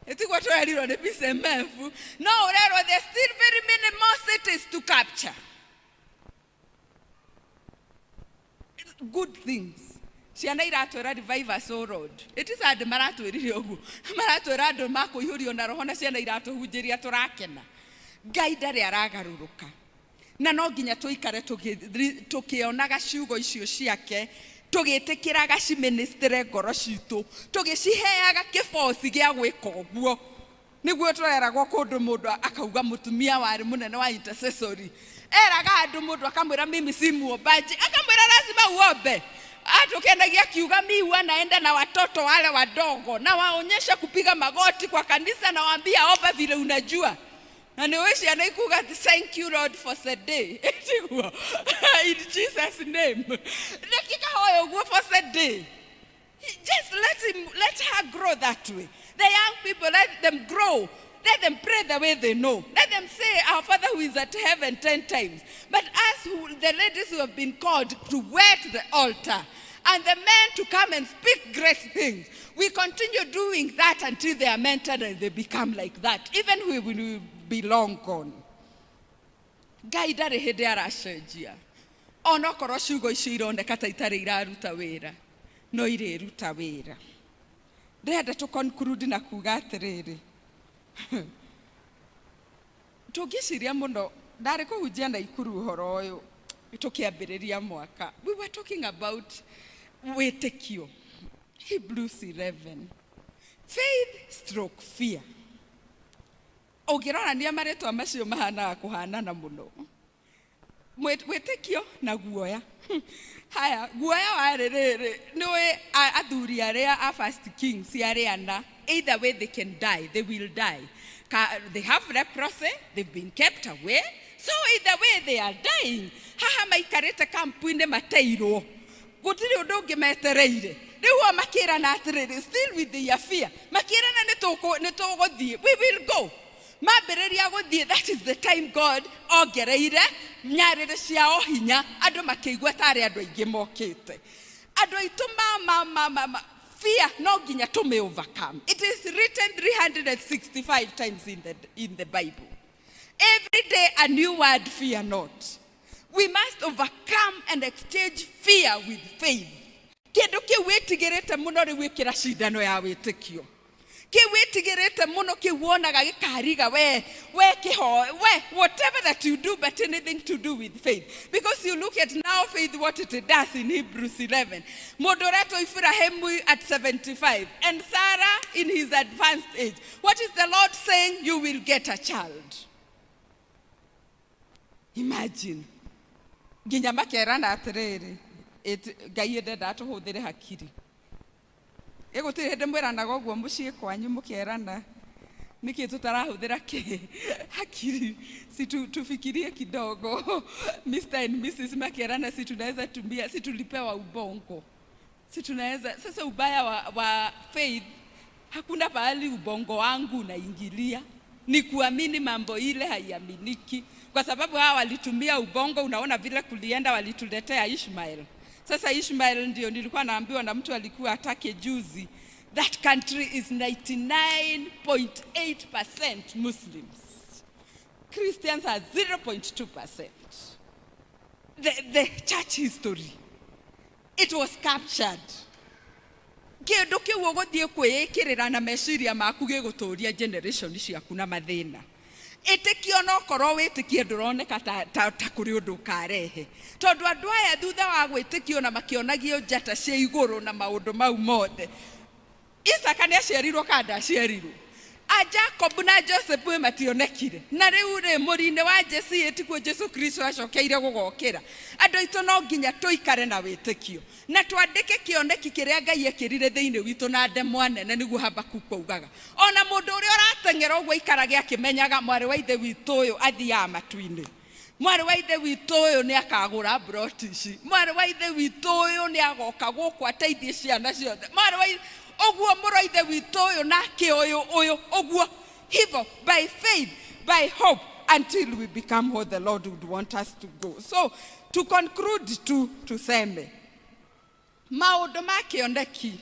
ĩtiguo tũrerirwo nĩ BCMF, no ũrerwo there still very many more cities to capture. Good things. Ciana iratwĩra, "Revive us, O Lord." It is andũ maratwĩrire ũguo, maratwĩra andũ makũihũrio na roho, na ciana iratũhunjĩria tũrakena. Ngai ndarĩ aragarũrũka, na no nginya tũikare tũkĩonaga ciugo icio ciake, tũgĩtĩkĩraga ciministere ngoro citũ, tũgĩciheaga kĩboci gĩa gwĩka ũguo. Nĩguo tũreragwo kũndũ, mũndũ akauga, mũtumia warĩ mũnene wa intercessory eraga andũ, mũndũ akamwĩra, "Mimi si muombaji," akamwĩra, "Lazima uombe." Atukenagia akiuga, "Mi huwa naenda na watoto wale wadogo na waonyesha kupiga magoti kwa kanisa, na waambia, 'Omba vile unajua.'" Na nĩ ũĩ ciana ikuga ati, "Thank you, Lord, for the day." Tiguo? "In Jesus' name." Reke kahoya ũguo for the day. Just let him, let her grow that way. The young people, let them grow. Let them pray the way they know. Let them say, "Our Father who is at heaven," 10 times. But us, who, the ladies who have been called to wet the altar, and the men to come and speak great things, we continue doing that until they are mentored and they become like that, even when we will be long gone. Ngai ndarĩ hĩndĩ aracenjia, onokorwo ciugo icio ironeka ta itarĩ iraruta wĩra, no irĩruta wĩra. Ndĩrenda tũ conclude na kuga atĩrĩrĩ, tũngĩciria mũno, ndarĩ kũhunjia Naikuru ũhoro ũyũ tũkĩambĩrĩria mwaka. We were talking about wĩtĩkio, Hebrews 11, faith stroke fear. Ũngĩrorania marĩtwa macio mahanaga kũhanana mũno. Wĩtĩkio na guoya. Haya, guoya warĩ rĩrĩ, nĩũĩ athuri arĩa a First Kings arĩa ana, either way they can die, they will die. They have leprosy, they've been kept away, so either way they are dying. Haha maikarĩte kampu-inĩ mateirwo, gũtirĩ ũndũ ũngĩ metereire. Rĩu o makĩrana atĩrĩrĩ, still with their fear, makĩrana, "Nĩ tũgũthiĩ, we will go." Mambĩrĩria gũthiĩ, that is the time God ongereire nyarĩrĩ ciao hinya, andũ makĩigua tarĩ andũ aingĩ mokĩte. Andũ aitũ ma fear, no nginya tũmĩ overcome. It is written 365 times in the Bible. Every day a new word, "Fear not." We must overcome and exchange fear with faith. Kĩndũ kĩu wĩtigĩrĩte mũno, rĩu ĩkĩra cindano ya wĩtĩkio. Kĩu wĩtigĩrĩte mũno, kĩu wonaga gĩkariga we kĩho we, whatever that you do, but anything to do with faith, because you look at now faith, what it does in Hebrews 11. Mũndũ ũretwo Ibrahimu at 75 and Sarah in his advanced age, what is the Lord saying? "You will get a child." Imagine, nginya makerana atĩrĩrĩ, Ngai ndendaga tũhũthĩre hakiri. Ĩ gũtirĩ hĩndĩ mwĩranaga ũguo mũciĩ kwanyu, mũkerana, "Nĩkĩ tũtarahũthĩra kĩ hakiri? Si tufikirie kidogo?" Mr and Mrs makerana, "Si tunaweza tumia, si tulipewa ubongo, si tunaweza?" Sasa ubaya wa faith, hakuna pahali ubongo wangu unaingilia, ni kuamini mambo ile haiaminiki, kwa sababu hawa walitumia ubongo. Unaona vile kulienda, walituletea Ishmael. Sasa Ishmael ndio nilikuwa naambiwa na mtu alikuwa atake juzi, that country is 99.8% Muslims, Christians are 0.2%. The church history, it was captured. Kĩndũ kĩu ũgũthiĩ kwĩĩkĩrĩra na meciria maku gĩgũtũria generation ciaku na mathĩna. Ĩtĩkio, no korwo wĩtĩkie ndũroneka ta kũrĩ ũndũ ũkarehe, tondũ andũ aya thutha wa gwĩtĩkio na makĩonagio njata cia igũrũ na maũndũ mau mothe, Isaka nĩ aciarirwo kana ndaciarirwo? A Jacob na Joseph ĩ mationekire? Na rĩu rĩ, mũri-inĩ wa Jesi tikuo Jesu Kristo acokeire gũgokĩra. Andũ aitũ, no nginya tũikare na wĩtĩkio na twandĩke kĩoneki kĩrĩa Ngai ekĩrire thĩinĩ witũ na ndemwa nene, nĩguo Habakuku augaga. Ona mũndũ ũrĩa ũrateng'era ũguo aikarage akĩmenyaga, mwarĩ wa ithe witũ ũyũ athiaga matu-inĩ, mwarĩ wa ithe witũ ũyũ nĩ akagũra mburoti ici, mwarĩ wa ithe witũ ũyũ nĩ agoka gũkũ ateithie ciana ciothe, mwarĩ wa ũguo, mũrũ wa ithe witũ ũyũ nake ũyũ ũyũ ũguo hivyo, by faith, by hope, until we become what the Lord would want us to go. So to conclude tu, tuseme maũndũ ma kĩoneki,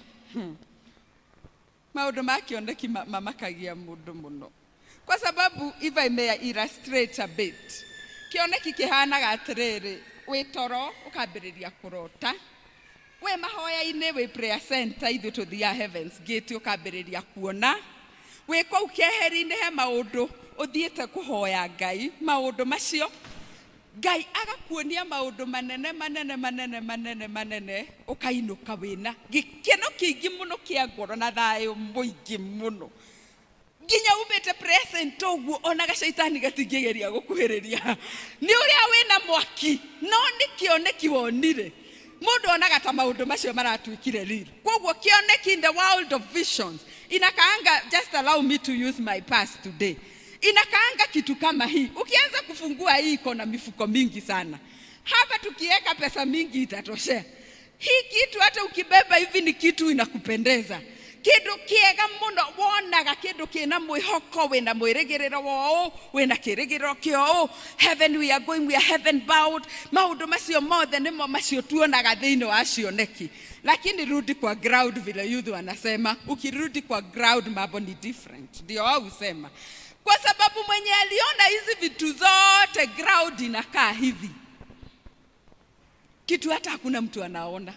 maũndũ ma kĩoneki mamakagia mũndũ mũno, kwa sababu, if I may illustrate a bit, kĩoneki kĩhanaga atĩrĩrĩ, wĩ toro ũkambĩrĩria kũrota. Wĩ mahoya-inĩ, wĩ prayer center, ithuĩ tũthiaga Heavens Gate, ũkambĩrĩria kuona wĩ kũu keheri-inĩ he maũndũ ũthiĩte kũhoya Ngai, maũndũ macio Ngai agakuonia maũndũ manene manene manene manene manene, ũkainũka wĩna gĩkeno kĩingĩ mũno kĩa ngoro na thayũ mũingĩ mũno, nginya umĩte prayer center ũguo ona gacaitani gatingĩgeria gũkuhĩrĩria nĩ ũrĩa wĩna mwaki. No nĩ kĩoneki wonire, mũndũ onaga ta maũndũ macio maratuĩkire real. Koguo kĩoneki in the world of visions inakaanga, just allow me to use my past today, inakaanga kitu kama hii. Ukianza kufungua hii, iko na mifuko mingi sana hapa, tukiweka pesa mingi itatoshea hii kitu. Hata ukibeba hivi ni kitu inakupendeza, kindu kiega muno, wonaga kindu kina mwihoko, wina mwirigiriro wa ũũ, wina kĩrĩgĩrĩro kĩa ũũ. Heaven we are going, we are heaven bound. Maũndũ macio mothe nĩmo macio tuonaga thĩinĩ wa cioneki. Lakini rudi kwa ground, vile youth wanasema, ukirudi kwa ground mambo ni different. Ndio wao husema, kwa sababu mwenye aliona hizi vitu zote, ground inakaa hivi, kitu hata hakuna mtu anaona.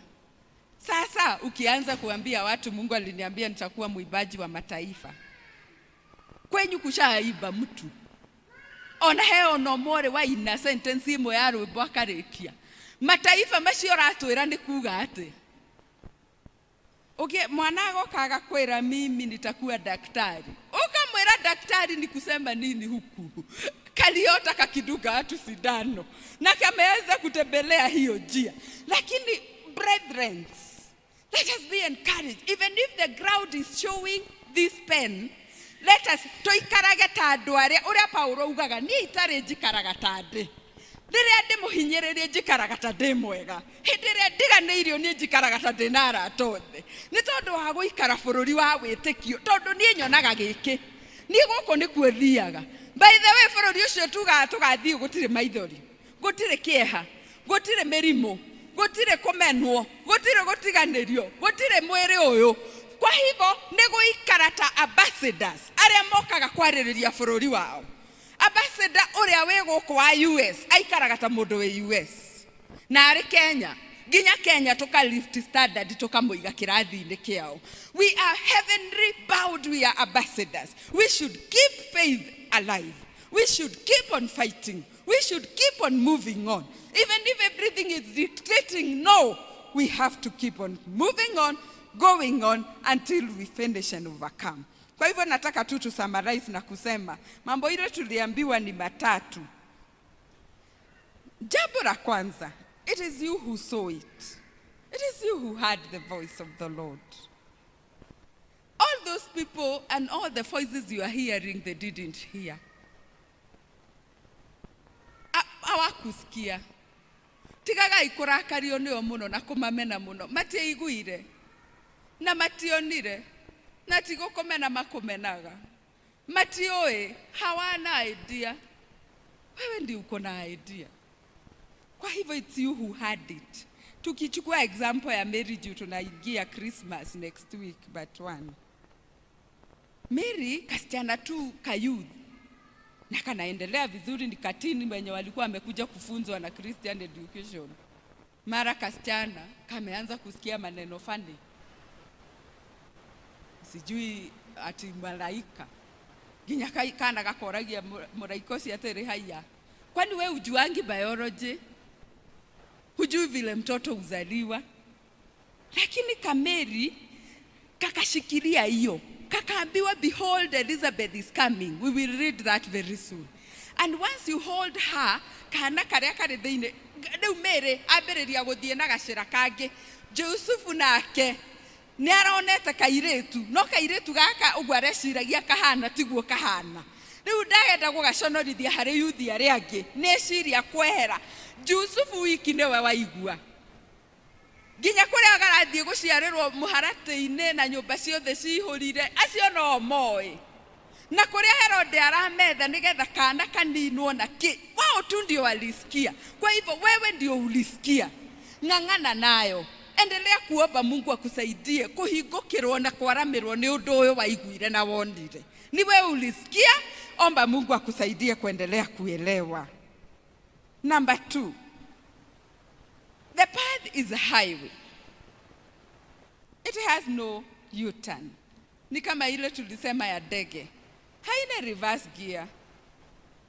Sasa ukianza kuambia watu, "Mungu aliniambia nitakuwa mwimbaji wa mataifa," kwenyu kushaiba mtu ona he ona ũmwe waina sentence ĩmwe ya rwĩmbo akarĩkia mataifa macio ũratwĩra nĩ kuga atĩ Uki, mwana agoka agakwĩra, "Mimi nitakuwa daktari," ukamwĩra, "Daktari ni kusema nini huku?" Kaliota kakidunga watu sindano na kameweza kutembelea hiyo njia. Lakini brethren, let us be encouraged. Even if the ground is showing this pen, let us tuikarage ta andũ arĩa ũrĩa Paulo ugaga, "Niĩ itarĩ njikaraga ta ndĩ rĩrĩa ndĩmũhinyĩrĩrie, njikaraga ta ndĩ mwega. Hĩndĩ ĩrĩa ndiganĩirio, niĩ njikaraga ta ndĩ na arata othe," nĩ tondũ wa gũikara bũrũri wa wĩtĩkio. Tondũ niĩ nyonaga gĩkĩ, niĩ gũkũ nĩkuo thiaga. By the way, bũrũri ũcio tugaga tũgathiĩ, gũtirĩ maithori, gũtirĩ kĩeha, gũtirĩ mĩrimũ, gũtirĩ kũmenwo, gũtirĩ gũtiganĩrio, gũtirĩ mwĩrĩ ũyũ. Kwa hivyo nĩ gũikara ta ambassadors arĩa mokaga kwarĩrĩria bũrũri wao. Ambassador ũrĩa wĩ gũkũ wa US aikaraga ta mũndũ wĩ US, na arĩ Kenya, nginya Kenya tuka lift standard, tukamũiga kĩrathi-inĩ kĩao. We are heavenly bound, we are ambassadors. We should keep faith alive, we should keep on fighting, we should keep on moving on. Even if everything is dictating no, we have to keep on moving on, going on until we finish and overcome. Kwa hivyo nataka tu tu summarize na kusema mambo ile tuliambiwa ni matatu. Jambo la kwanza, it is you who saw it. It is you who heard the voice of the Lord. All those people and all the voices you are hearing, they didn't hear. Hawakusikia. Tigagai kũrakario nĩo mũno na kũmamena mũno. Matiaiguire na mationire na tigũkũmena makũmenaga. Matiũĩ, hawana idea. Wewe ndio uko na idea. Kwa hivyo it's you who had it. Tukichukua example ya Mary juu tunaingia Christmas next week but one. Mary kasichana tu ka youth na kanaendelea vizuri, ni kateen wenye walikuwa wamekuja kufunzwa na Christian education. Mara kasichana kameanza kusikia maneno funny, sijui ati malaika, nginya kana gakoragia mũraika ũcio atĩrĩ, "Haiya, kwani we ujuangi biology? Hujui vile mtoto uzaliwa?" Lakini Kameri kakashikilia hiyo, kakaambiwa, "Behold, Elizabeth is coming." We will read that very soon. And once you hold her, kana karĩa karĩ thĩinĩ rĩu, Mary ambĩrĩria gũthiĩ na gacĩra kangĩ. Jusufu nake nĩ aronete kairĩtu, no kairĩtu gaka ũguo areciragia kahana tiguo kahana. Rĩu ndagenda gũgaconorithia harĩ yuthi arĩa angĩ, nĩ eciria kwehera. Jusufu wiki nĩwe waigua nginya kũrĩa garathiĩ gũciarĩrwo mũharatĩ-inĩ na nyũmba ciothe cihũrire, acio no moĩ, na kũrĩa Herode arametha nĩgetha kana kaninwo na kĩ, wao tu ndio walisikia. Kwa hivyo wewe ndio ulisikia, ng'ang'ana nayo, endelea kuomba Mungu akusaidie kũhingũkĩrwo na kwaramĩrwo nĩ ũndũ ũyũ waiguire na wonire. Ni wewe ulisikia, omba Mungu akusaidie kuendelea kuelewa. Number two, the path is a highway. It has no U-turn. Ni kama ile tulisema ya ndege, haina reverse gear.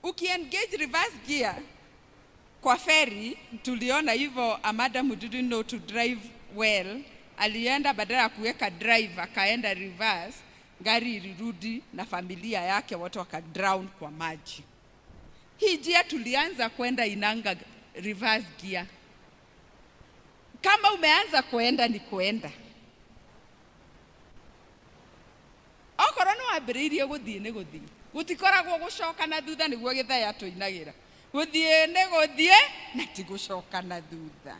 Ukiengage reverse gear kwa feri, tuliona hivyo, a madam who didn't know to drive well alienda, badala ya kuweka drive akaenda reverse, gari ilirudi na familia yake wote wakadrown kwa maji. Hii njia tulianza kwenda inanga reverse gear. Kama umeanza kwenda ni kwenda. Okorwo nĩ wambĩrĩirie gũthiĩ nĩ gũthiĩ, gũtikoragwo gũcoka na thutha. Nĩguo gĩthaya tũinagĩra, gũthiĩ nĩ gũthiĩ na ti gũcoka na thutha.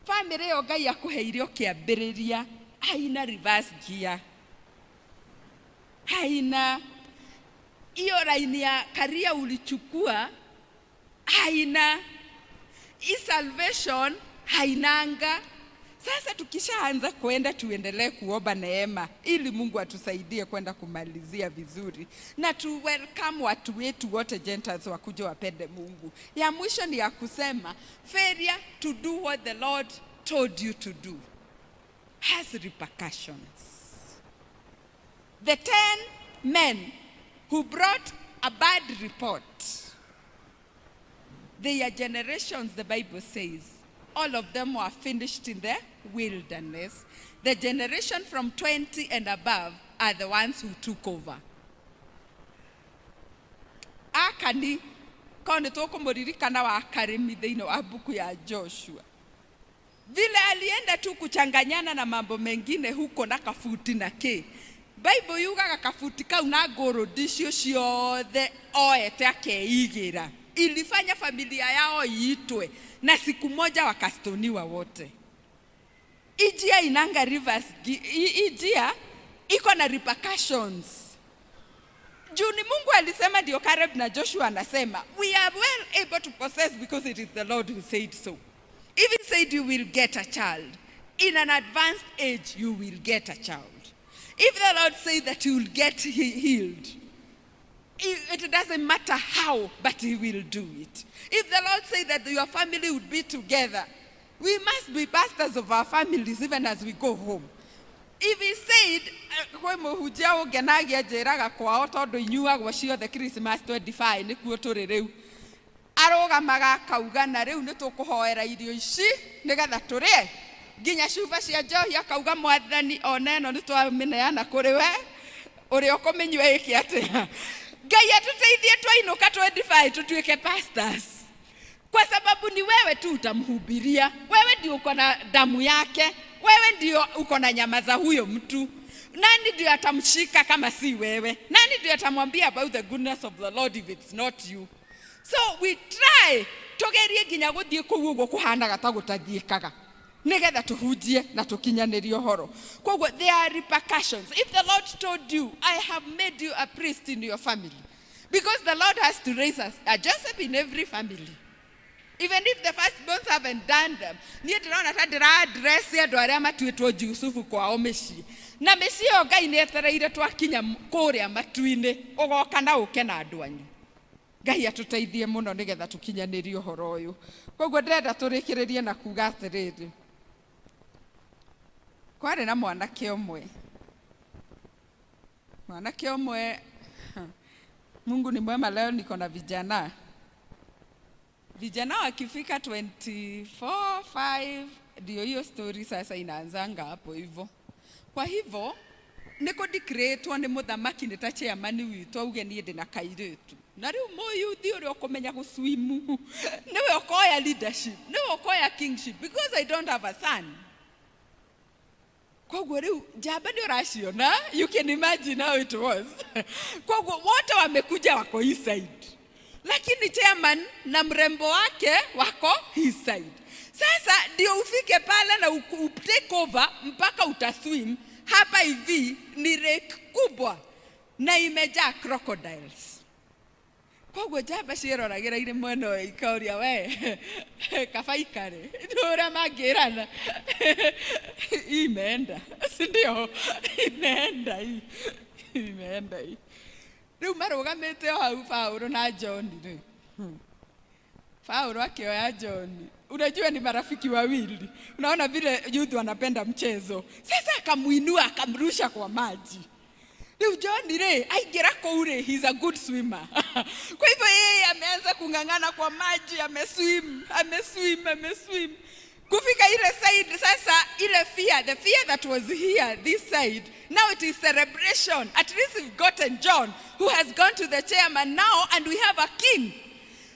Bamĩrĩ ĩyo Ngai akũheire ũkĩambĩrĩria haina reverse gear, haina hiyo laini ya career ulichukua, haina hii salvation, hainanga. Sasa tukishaanza kwenda, tuendelee kuomba neema ili Mungu atusaidie kwenda kumalizia vizuri na tu welcome watu wetu wote Gentiles wakuje wapende Mungu. Ya mwisho ni ya kusema failure to do what the Lord told you to do has repercussions. The 10 men who brought a bad report, their generations, the Bible says, all of them were finished in the wilderness. The generation from 20 and above are the ones who took over. Akani, korwo nĩ tũkũmũririkana wa Karĩmi thĩinĩ wa mbuku ya Joshua, vile alienda tu kuchanganyana na mambo mengine huko na kabuti na kĩ, Bible yugaga kabuti kau na ngũrũndi icio ciothe oete akeigĩra, ilifanya familia yao iitwe na siku moja wakastoniwa wote. Ijia inanga rivers, ijia iko na repercussions juu ni Mungu alisema, ndio Caleb na Joshua anasema we are well able to possess because it is the Lord who said so. If he said you will get a child, in an advanced age you will get a child. If the Lord said that you will get healed, it doesn't matter how, but he will do it. If the Lord said that your family would be together, we must be pastors of our families even as we go home. If he said, kwĩ mũhunjia ũngenagia njĩraga kwao tondũ inyuagwo ciothe Christmas 25 nĩkuo tũrĩ rĩu, arũgamaga akauga na rĩu nĩ tũkũhoera irio ici nĩgetha tũrĩe nginya cuba cia njohi, akauga Mwathani, ona ĩno nĩ twamĩneana kũrĩ we, ũrĩa ũkũmĩnyua ĩke atĩa. Ngai atũteithie twainũka 25 tutuĩke pastors, kwa sababu ni wewe tu utamhubiria, wewe ndio uko na damu yake, wewe ndio uko na nyama za huyo mtu. Nani ndio atamshika kama si wewe? Nani ndio atamwambia about the goodness of the Lord if it's not you? So we try, tugerie nginya guthie kuu uguo kuhanaga ta gutathiĩkaga nigetha tuhunjie na tukinyanĩrie ũhoro. Koguo there are repercussions. If the Lord told you, "I have made you a priest in your family," because the Lord has to raise us a Joseph in every family, even if the firstborns haven't done them. Niĩ ndĩrona ta ndĩra address andũ arĩa matuĩtwo Jusufu kwao mĩciĩ, na mĩciĩ ĩyo Ngai nĩ etereire twakinya kũrĩa matu-inĩ, ũgoka na ũke na andũ anyu. Ngai atũteithie mũno nĩgetha tũkinyanĩrie ũhoro ũyũ. Koguo ndĩrenda tũrĩkĩrĩrie na kuga atĩrĩrĩ, kwarĩ na mwanake ũmwe, mwanake ũmwe. Mungu ni mwema, leo niko na vijana. Vijana wakifika 24 5 ndio hiyo story sasa inaanzanga hapo hivyo. Kwa hivyo nĩ kũdecreatwo nĩ mũthamaki nĩ ta chairman witũ, auge niĩ ndĩ na kairĩtu, na rĩu mũyuthi ũrĩa ũkũmenya gũswimu nĩwe ũkoya leadership, nĩwe ũkoya kingship, because I don't have a son. Koguo rĩu njamba nĩ ũraciona, you can imagine how it was. Koguo wote wamekuja wako hii side, lakini chairman na mrembo wake wako hii side. Sasa ndio ufike pale na take over mpaka utaswim hapa hivi, ni lake kubwa na imejaa crocodiles. Koguo njamba ciĩroragĩra irĩ mwena ũyũ ikoria, we kaba ikare nĩ ũrĩa mangĩrana, hii imeenda, si ndio? Imeenda hii, imeenda hii. Rĩu marũgamĩte o hau, Paũlũ na John rĩ. Paulo akioya John. Unajua ni marafiki wawili. Unaona vile youth wanapenda mchezo. Sasa akamuinua akamrusha kwa maji. Rĩu John rĩ aingĩra kũu rĩ, he's a good swimmer. Kwa hivyo yeye ameanza kung'ang'ana kwa maji, ameswim, ameswim, ameswim. Kufika ile side sasa, ile fear, the fear that was here this side, now it is celebration. At least we've gotten John who has gone to the chairman now and we have a king.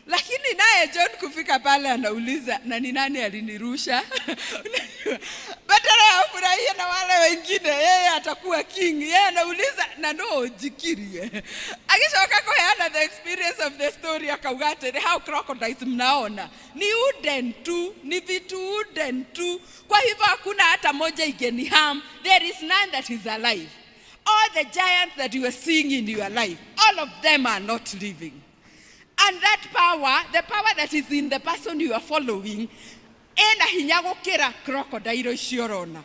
Lakini naye John kufika pale anauliza, na ni nani alinirusha? Badala ya afurahie na wale wengine, yeye atakuwa king. Yeye anauliza na no njikirie. Agicoka kuheana the experience of the story akauga atĩrĩ, how crocodiles mnaona ni wooden tu, ni vitu wooden tu. Kwa hivyo hakuna hata moja ingeni harm. There is none that is alive. All the giants that you are seeing in your life, all of them are not living. And that power, the power that is in the person you are following, ena hinya gũkĩra crocodile icio ũrona.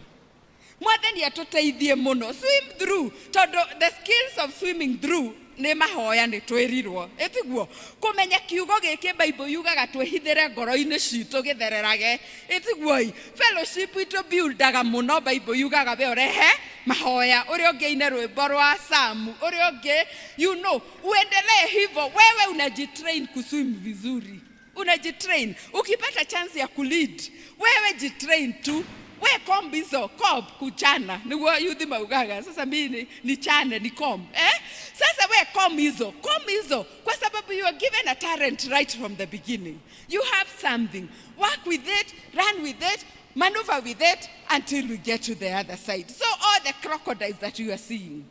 Mwathani atũteithie mũno. Swim through, tondũ the skills of swimming through nĩ mahoya nĩ twĩrirwo. Ĩtiguo kũmenya kiugo gĩkĩ Bible yugaga twĩhithĩre ngoro-inĩ citũ gĩthererage. Ĩtiguo ĩ fellowship itũ buildaga mũno. Bible yugaga we ũrehe mahoya, ũrĩa ũngĩ aine rwĩmbo rwa Samu, ũrĩa ũngĩ uendelee hivyo. Wewe unajitrain kuswim vizuri, unajitrain. Ukipata chance ya kulead, wewe jitrain tu we comb hizo comb kuchana niguo yuthi maugaga sasa mimi ni chane ni comb, eh? Sasa we comb hizo, comb hizo, kwa sababu you are given a talent right from the beginning. You have something, work with it, run with it, maneuver with it until we get to the other side. So all the crocodiles that you are seeing,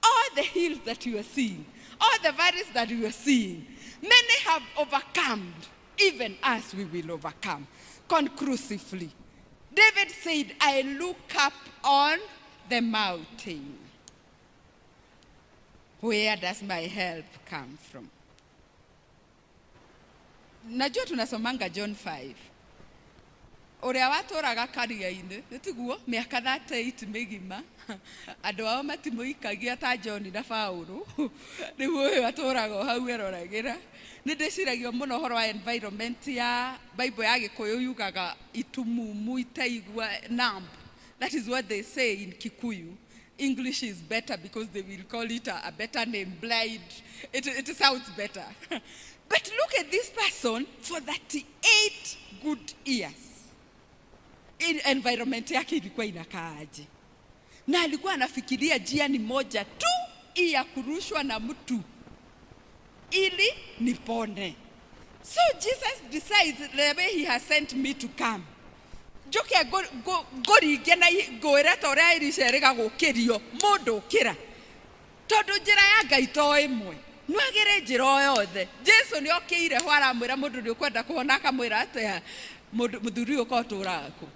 all the hills that you are seeing, all the valleys that you are seeing, many have overcome. Even us, we will overcome. Conclusively, David said, "I look up on the mountain. Where does my help come from?" Najua tunasomanga John 5. Ũrĩa watũraga karia-inĩ nĩ tiguo mĩaka 38 mĩgima andũ ao matimũikagia ta John na Paulo. Rĩu ũyũ atũraga o hau eroragĩra. Nĩ ndĩciragia mũno ũhoro wa environment ya Bible ya Gĩkũyũ yugaga itumumu itaigua, numb. That is what they say in Kikuyu. English is better because they will call it a better name, blind. It sounds better. But look at this person for 38 good years. In environment yake ilikuwa inakaaje? Na alikuwa anafikiria njia ni moja tu, hii ya kurushwa na mtu ili nipone. So Jesus decides the way he has sent me to come. Njoke ngũringe na ngwĩre ta ũrĩa Elisha erĩga gũkĩrio mũndũ ũkĩra, tondũ njĩra ya Ngai to ĩmwe, nwagĩrĩ njĩra o yothe. Jesu nĩ okĩire ho aramwĩra mũndũ nĩ ũkwenda kũhona, akamwĩra atĩa, mũndũ mũthuri ũyũ ũkorwo tũraga kũ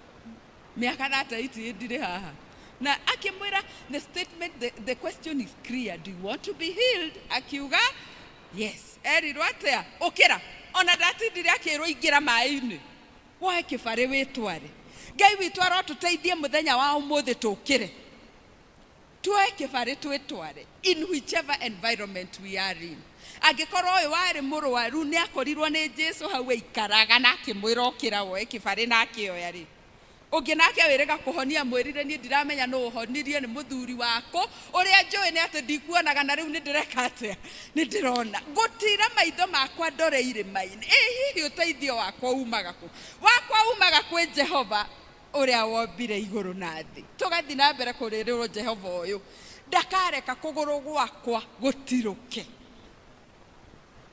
mĩaka 38 ndirĩ haha, na akĩmwĩra the statement, the question is clear: "Do you want to be healed?" Akiuga yes. Erirwo atĩa? Ũkĩra. Ona ndatindire akĩrwo ingĩra maĩ-inĩ woe kĩbarĩ wĩtware. Ngai witũ arotũteithie mũthenya wa ũmũthĩ tũkĩre tuoe kĩbarĩ twĩtware in whichever environment we are in. Angĩkorwo ũyũ warĩ mũrwaru nĩ akorirwo nĩ Jesu hau aikaraga na akĩmwĩra ũkĩra woe kĩbarĩ na akĩoya rĩ, ũngĩ nake wĩrĩga kũhonia mwĩrire niĩ ndiramenya nũ ũhonirie nĩ mũthuri wako. Ũrĩa njũĩ nĩ atĩ ndikuonaga na rĩu nĩ ndĩreka atĩa? Nĩ ndĩrona. Ngũtira maitho makwa ndore irĩma-inĩ, ĩ hihi ũteithio wakwa umaga kũ? Wakwa umaga kwĩ Jehova ũrĩa wombire igũrũ na thĩ. Tũgathiĩ na mbere kũrĩrĩrwo Jehova ũyũ ndakareka kũgũrũ gwakwa gũtirũke.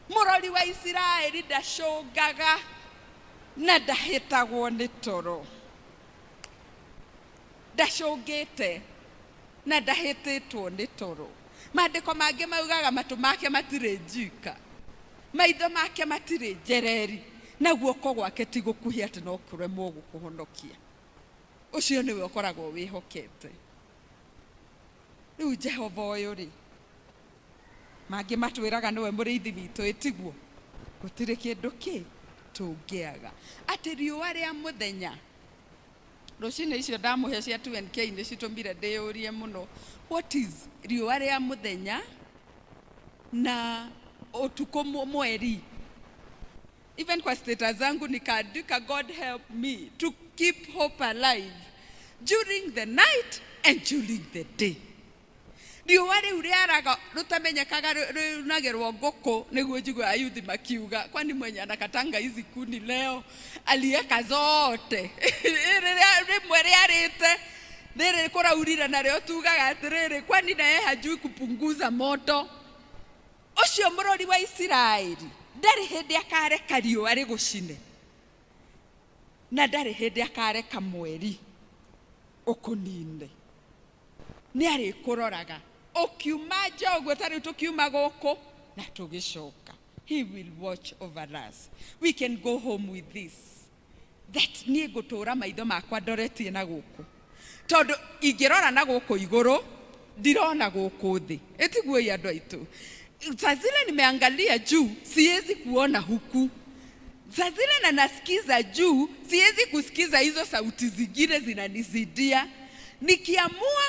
Mũrori wa Isiraeli ndacũngaga na ndahĩtagwo nĩ toro. Ndacũngĩte na ndahĩtĩtwo nĩ toro. Maandĩko mangĩ maugaga matũ make matirĩ njika, maitho make matirĩ njereri, na guoko gwake ti gũkuhĩ atĩ no kũremwo gũkũhonokia. Ũcio nĩwe ũkoragwo wĩhokete. Rĩu Jehova ũyũ rĩ, mangĩ matwĩraga nĩwe mũrĩithi witũ, ĩtiguo gũtirĩ kĩndũ kĩ tũngĩaga. Atĩ riũa rĩa mũthenya rũcinĩ icio ndamũhe cia 2NK nĩ citũmire ndĩyũrie mũno, what is riũa rĩa mũthenya na ũtukũ mweri? Even kwa status zangu nikaandika, "God help me to keep hope alive during the night and during the day." Riũa rĩu rĩaraga rũtamenyekaga rĩunagĩrwo ngũkũ nĩguo njigue ayuthi makiuga, "Kwani mwenye anakatanga hizi kuni leo alieka zote?" Rĩrĩa rĩmwe rĩarĩte rĩrĩ kũraurire narĩo tugaga atĩrĩrĩ, "Kwani naye hajui kupunguza moto?" Ũcio mũrori wa Isiraeli ndarĩ hĩndĩ akareka riũa rĩgũcine na ndarĩ hĩndĩ akareka mweri ũkũnine. Nĩ arĩkũroraga ũkiuma nja ũguo ta rĩu tũkiuma gũkũ na tũgĩcoka. He will watch over us. We can go home with this, that niĩ ngũtũra maitho makwa ndoretie na gũkũ tondũ ingĩrora na gũkũ igũrũ ndirona gũkũ thĩ. Ĩtiguo andũ aitũ? Saa zile nimeangalia juu, siwezi kuona huku. Saa zile na nasikiza juu, siwezi kusikiza hizo sauti zingine zinanizidia. Nikiamua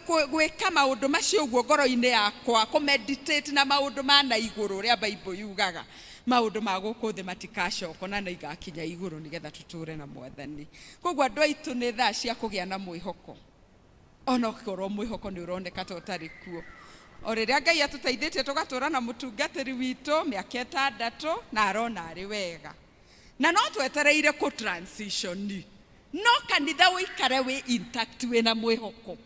gwĩka maũndũ macio ũguo ngoro-inĩ yakwa, kũmeditate na maũndũ ma na igũrũ ũrĩa Bible yugaga, maũndũ ma gũkũ thĩ matikacokwo na nĩ igakinya igũrũ nĩgetha tũtũre na Mwathani. Koguo andũ aitũ, nĩ thaa cia kũgĩa na mwĩhoko onokorwo mwĩhoko nĩ ũroneka ta ũtarĩ kuo. O rĩrĩa Ngai atũteithĩtie tũgatũra na mũtungatĩri witũ mĩaka 6 na arona arĩ wega na no twetereire kũ transition, no kanitha ũikare wĩ intact wĩna mwĩhoko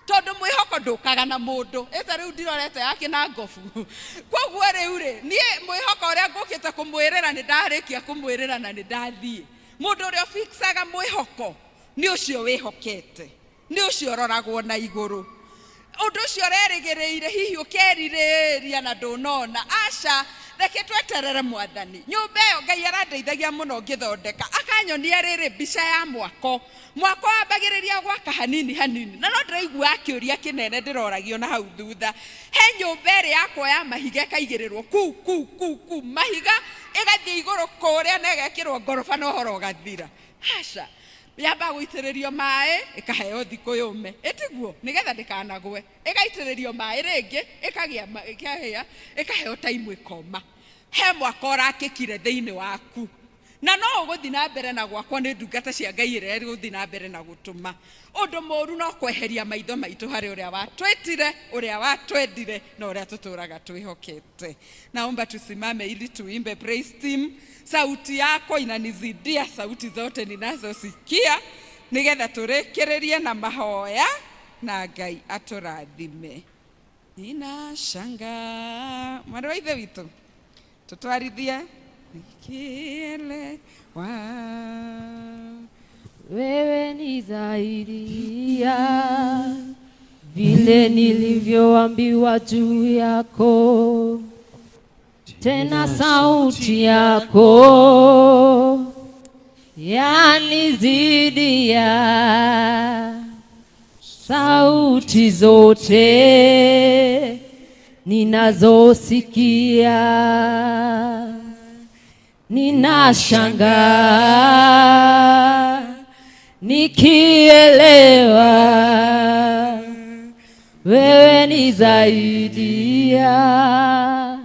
tondũ mwĩhoko ndũkaga na mũndũ ĩta rĩu ndirorete yake na ngobu. Koguo rĩu rĩ, niĩ mwĩhoko ũrĩa ngũkĩte kũmwĩrĩra nĩ ndarĩkia kũmwĩrĩra na nĩ ndathiĩ. Mũndũ ũrĩa ũfixaga mwĩhoko nĩ ũcio wĩhokete, nĩ ũcio ũroragwo na igũrũ. Ũndũ ũcio ũrerĩgĩrĩire hihi ũkerirĩria na ndũnona, aca, reke tweterere Mwathani. Nyũmba ĩyo Ngai arandeithagia mũno ngĩthondeka, akanyonia rĩrĩ mbica ya mwako. Mwako wambagĩrĩria gwaka hanini hanini na no ndĩraigua kĩũria kĩnene ndĩroragio na hau thutha. He nyũmba ĩrĩ yakwa ya mahiga ĩkaigĩrĩrwo ku ku ku ku mahiga ĩgathiĩ igũrũ kũrĩa na ĩgekĩrwo ngoroba na ũhoro ũgathira. Aca, yamba gũitĩrĩrio maĩ ĩkaheo thikũ yũme, ĩtiguo nĩgetha ndĩkanagwe, ĩgaitĩrĩrio maĩ rĩngĩ ĩkagĩa ĩkahĩa, ĩkaheo time ĩkoma. He mwaka ũrakĩkire thĩinĩ waku na no ũgũthiĩ na mbere na gwakwo nĩ ndungata cia Ngai ĩrĩa ĩgũthiĩ na mbere na gũtũma. Ũndũ mũũru no kweheria maitho maitũ harĩ ũrĩa watwĩtire, ũrĩa watwendire na ũrĩa tũtũraga twĩhokete. Naomba tusimame ili tuimbe. Praise team, sauti yako inanizidia sauti zote ninazosikia, nigetha tũrĩkĩrĩrie na mahoya na Ngai atũrathime. Ninashangaa mwarĩ wa ithe witũ tũtwarithie nikielewa. Wewe ni zaidi ya vile nilivyoambiwa juu yako, tena sauti yako yanizidia sauti zote ninazosikia. Ninashangaa nikielewa wewe ni zaidi ya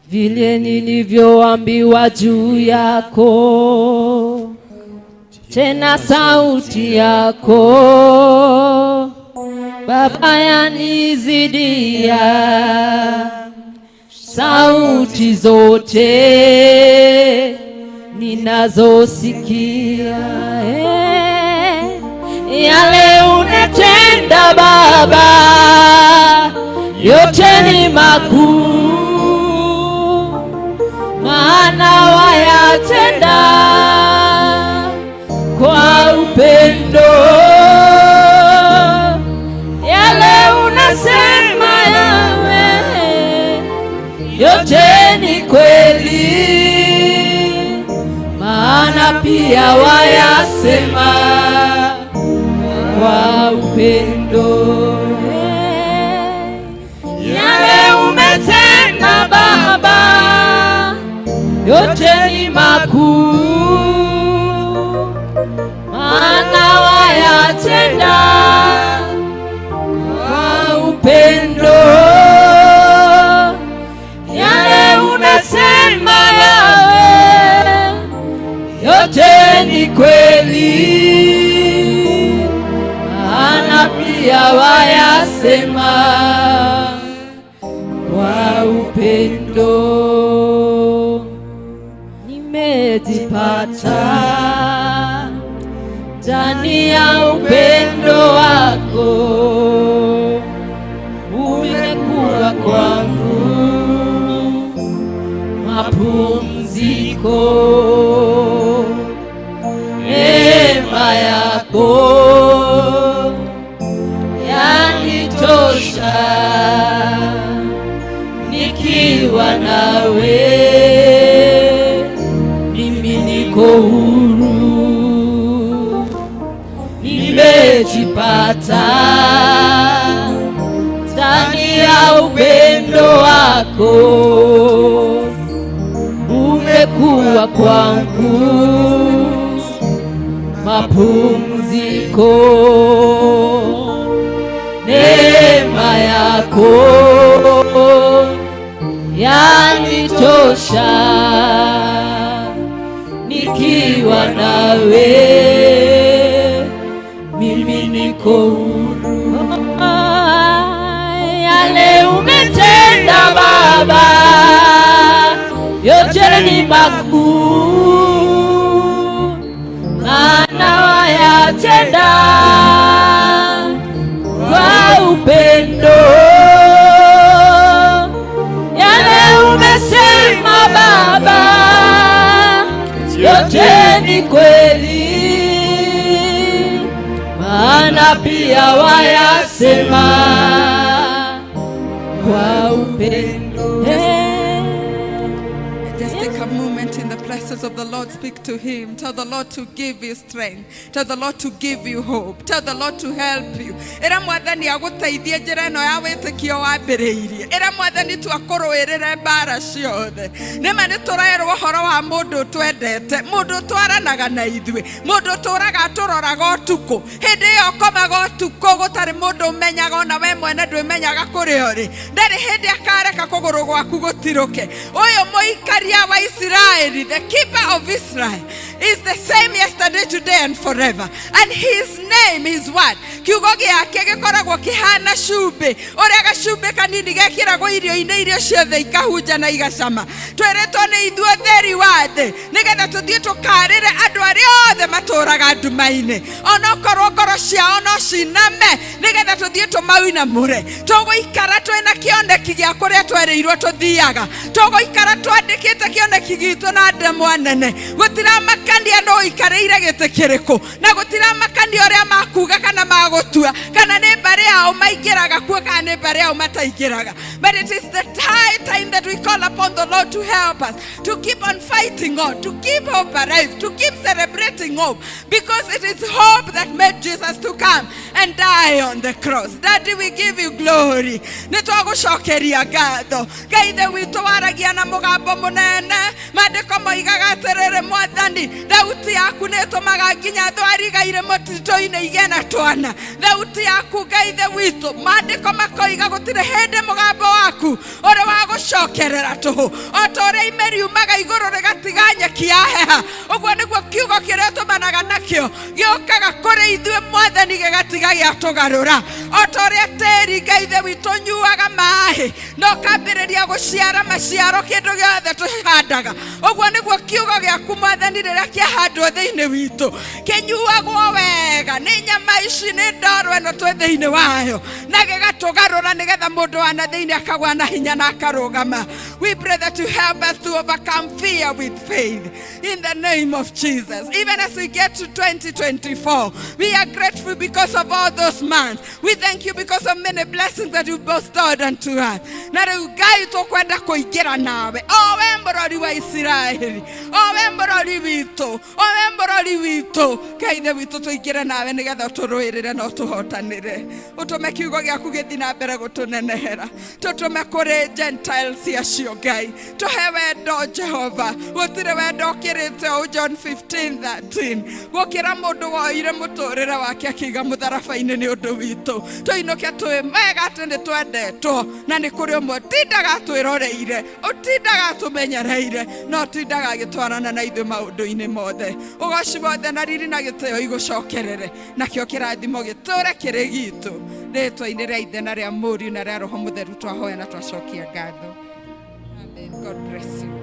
vile nilivyoambiwa juu yako, tena sauti yako Baba yanizidia sauti zote ninazosikia. Yale unatenda Baba yote ni makuu, maana wayatenda kwa upendo. Yale unasema yawe yote ni kweli, maana pia wayasema kwa upendo. Yale umetenda Baba yote ni makuu, maana wayatenda kwa upendo. Yale unasema yawe ni kweli, maana pia wayasema kwa upendo. Nimejipata ndani ya upendo wako, umekuwa kwangu mapumziko. Neema yako yanitosha, nikiwa nawe mimi niko huru, nimejipata ndani ya upendo wako, umekuwa kwangu mapumziko. Neema yako yanitosha, nikiwa nawe mimi niko huru. Yale umetenda Baba yote ni makuu, maana wayatenda kwa upendo. Yale umesema Baba yote ni kweli, maana pia wayasema kwa upendo. Just take a moment in the presence of the Lord. Speak to Him. Tell the Lord to give you strength. Tell the Lord to give you hope. Tell the Lord to help you. Ĩra Mwathani agũteithie njĩra ĩno ya wĩtĩkio wambĩrĩirie. Ĩra Mwathani tu akũrũĩrĩre mbara ciothe. Nĩma nĩ tũrerwo ũhoro wa mũndũ twendete, mũndũ twaranaga na ithuĩ, mũndũ tũraga atũroraga ũtukũ. Hĩndĩ ĩyo ũkomaga ũtukũ gũtarĩ mũndũ ũmenyaga, ona we mwene ndwĩmenyaga kũrĩa ũrĩ. Ndarĩ hĩndĩ akareka kũgũrũ gwaku gũtirũke. Ũyũ mũikaria wa Isiraeli, the keeper of Israel, is the same yesterday, today and forever. And his name is what? Kiugo gĩake gĩkoragwo kĩhana cumbĩ, ũrĩa gacumbĩ kanini gekĩragwo irio-inĩ, irio ciothe ikahunja na igacama. Twĩrĩtwo nĩ ithuĩ ũtheri wa thĩ, nĩgetha tũthiĩ tũkarĩre andũ arĩa othe matũraga nduma-inĩ, onokorwo ngoro ciao no ciname, nĩgetha tũthiĩ tũmainamũre. Tũgũikara twĩna kĩoneki gĩa kũrĩa twerĩirwo tũthiaga, tũgũikara twandĩkĩte kĩoneki gitũ na ndemwa nene. Gũtiramakania no ũikarĩire gĩtĩ kĩrĩkũ, na gũtiramakania ũrĩa makuga kana magũtua, kana nĩ mbarĩ yao maingĩraga kuo kana nĩ mbarĩ yao mataingĩraga. But it is the high time that we call upon the Lord to help us to keep on fighting on, to keep hope alive, to keep celebrating hope, because it is hope that made Jesus to come and die on the cross. Daddy, we give you glory. Nĩ twagũcokeria ngatho. Ngai Ithe witũ waragia na mũgambo mũnene. Maandĩko moigaga atĩrĩrĩ, Mwathani, thauti yaku nĩ ĩtũmaga nginya thwariga irĩ mũtitũ-inĩ igĩe na twana. Thauti yaku Ngai Ithe witũ, maandĩko makoiga gũtirĩ hĩndĩ mũgambo waku ũrĩ wa gũcokerera tũhũ. O ta ũrĩa ime riumaga igũrũ rĩgatiga nyeki yaheha, ũguo nĩguo kiugo kĩrĩa tũmanaga nakĩo gĩũkaga kũrĩ ithuĩ Mwathani gĩgatiga gĩatũgarũra. O ta ũrĩa tĩri Ngai Ithe witũ ũnyuaga maaĩ na ũkambĩrĩria gũciara maciaro kĩndũ gĩothe tũhandaga, ũguo nĩguo kiugo gĩaku Mwathani rĩrĩa kĩahandwo thĩinĩ witũ kĩnyuagwo wega nĩ nyama ici, nĩ ndoro ĩno twĩ thĩinĩ wayo, na gĩgatũgarũra nĩgetha mũndũ wa na thĩinĩ akagwa na hinya na akarũgama. We pray that you help us to overcome fear with faith in the name of Jesus. Even as we get to 2024, we are grateful because of all those months. We thank you because of many blessings that you bestowed unto us. Na rĩu Ngai tũkwenda kũingĩra nawe, o we mũrori wa Isiraeli, o we mũrori witũ, o we mũrori witũ. Ngai Ithe witũ, tũingĩre nawe nĩgetha ũtũrũĩrĩre na ũtũhotanĩre. Ũtũme kiugo gĩaku gĩthiĩ na mbere gũtũnenehera, tũtũme kũrĩ Gentiles acio. Ngai, tũhe wendo Jehova. Gũtirĩ wendo ũkĩrĩte ũũ, John 15:13, gũkĩra mũndũ woire mũtũrĩre wake akĩiga mũtharaba-inĩ nĩ ũndũ witũ. Tũinũke twĩ mega atĩ nĩ twendetwo, na nĩ kũrĩ ũmwe ũtindaga atwĩroreire, ũtindaga atũmenyereire, na ũtindaga agĩtũ Ũrotwarana na ithuĩ maũndũ-inĩ mothe. Ũgoci wothe na riri na gĩtĩo igũcokerere, nakĩo kĩrathimo gĩtũre kĩrĩ gitũ. Rĩtwa-inĩ rĩa Ithe na rĩa Mũriũ na rĩa Roho Mũtheru twahoya na twacokia ngatho. Amen. God bless you.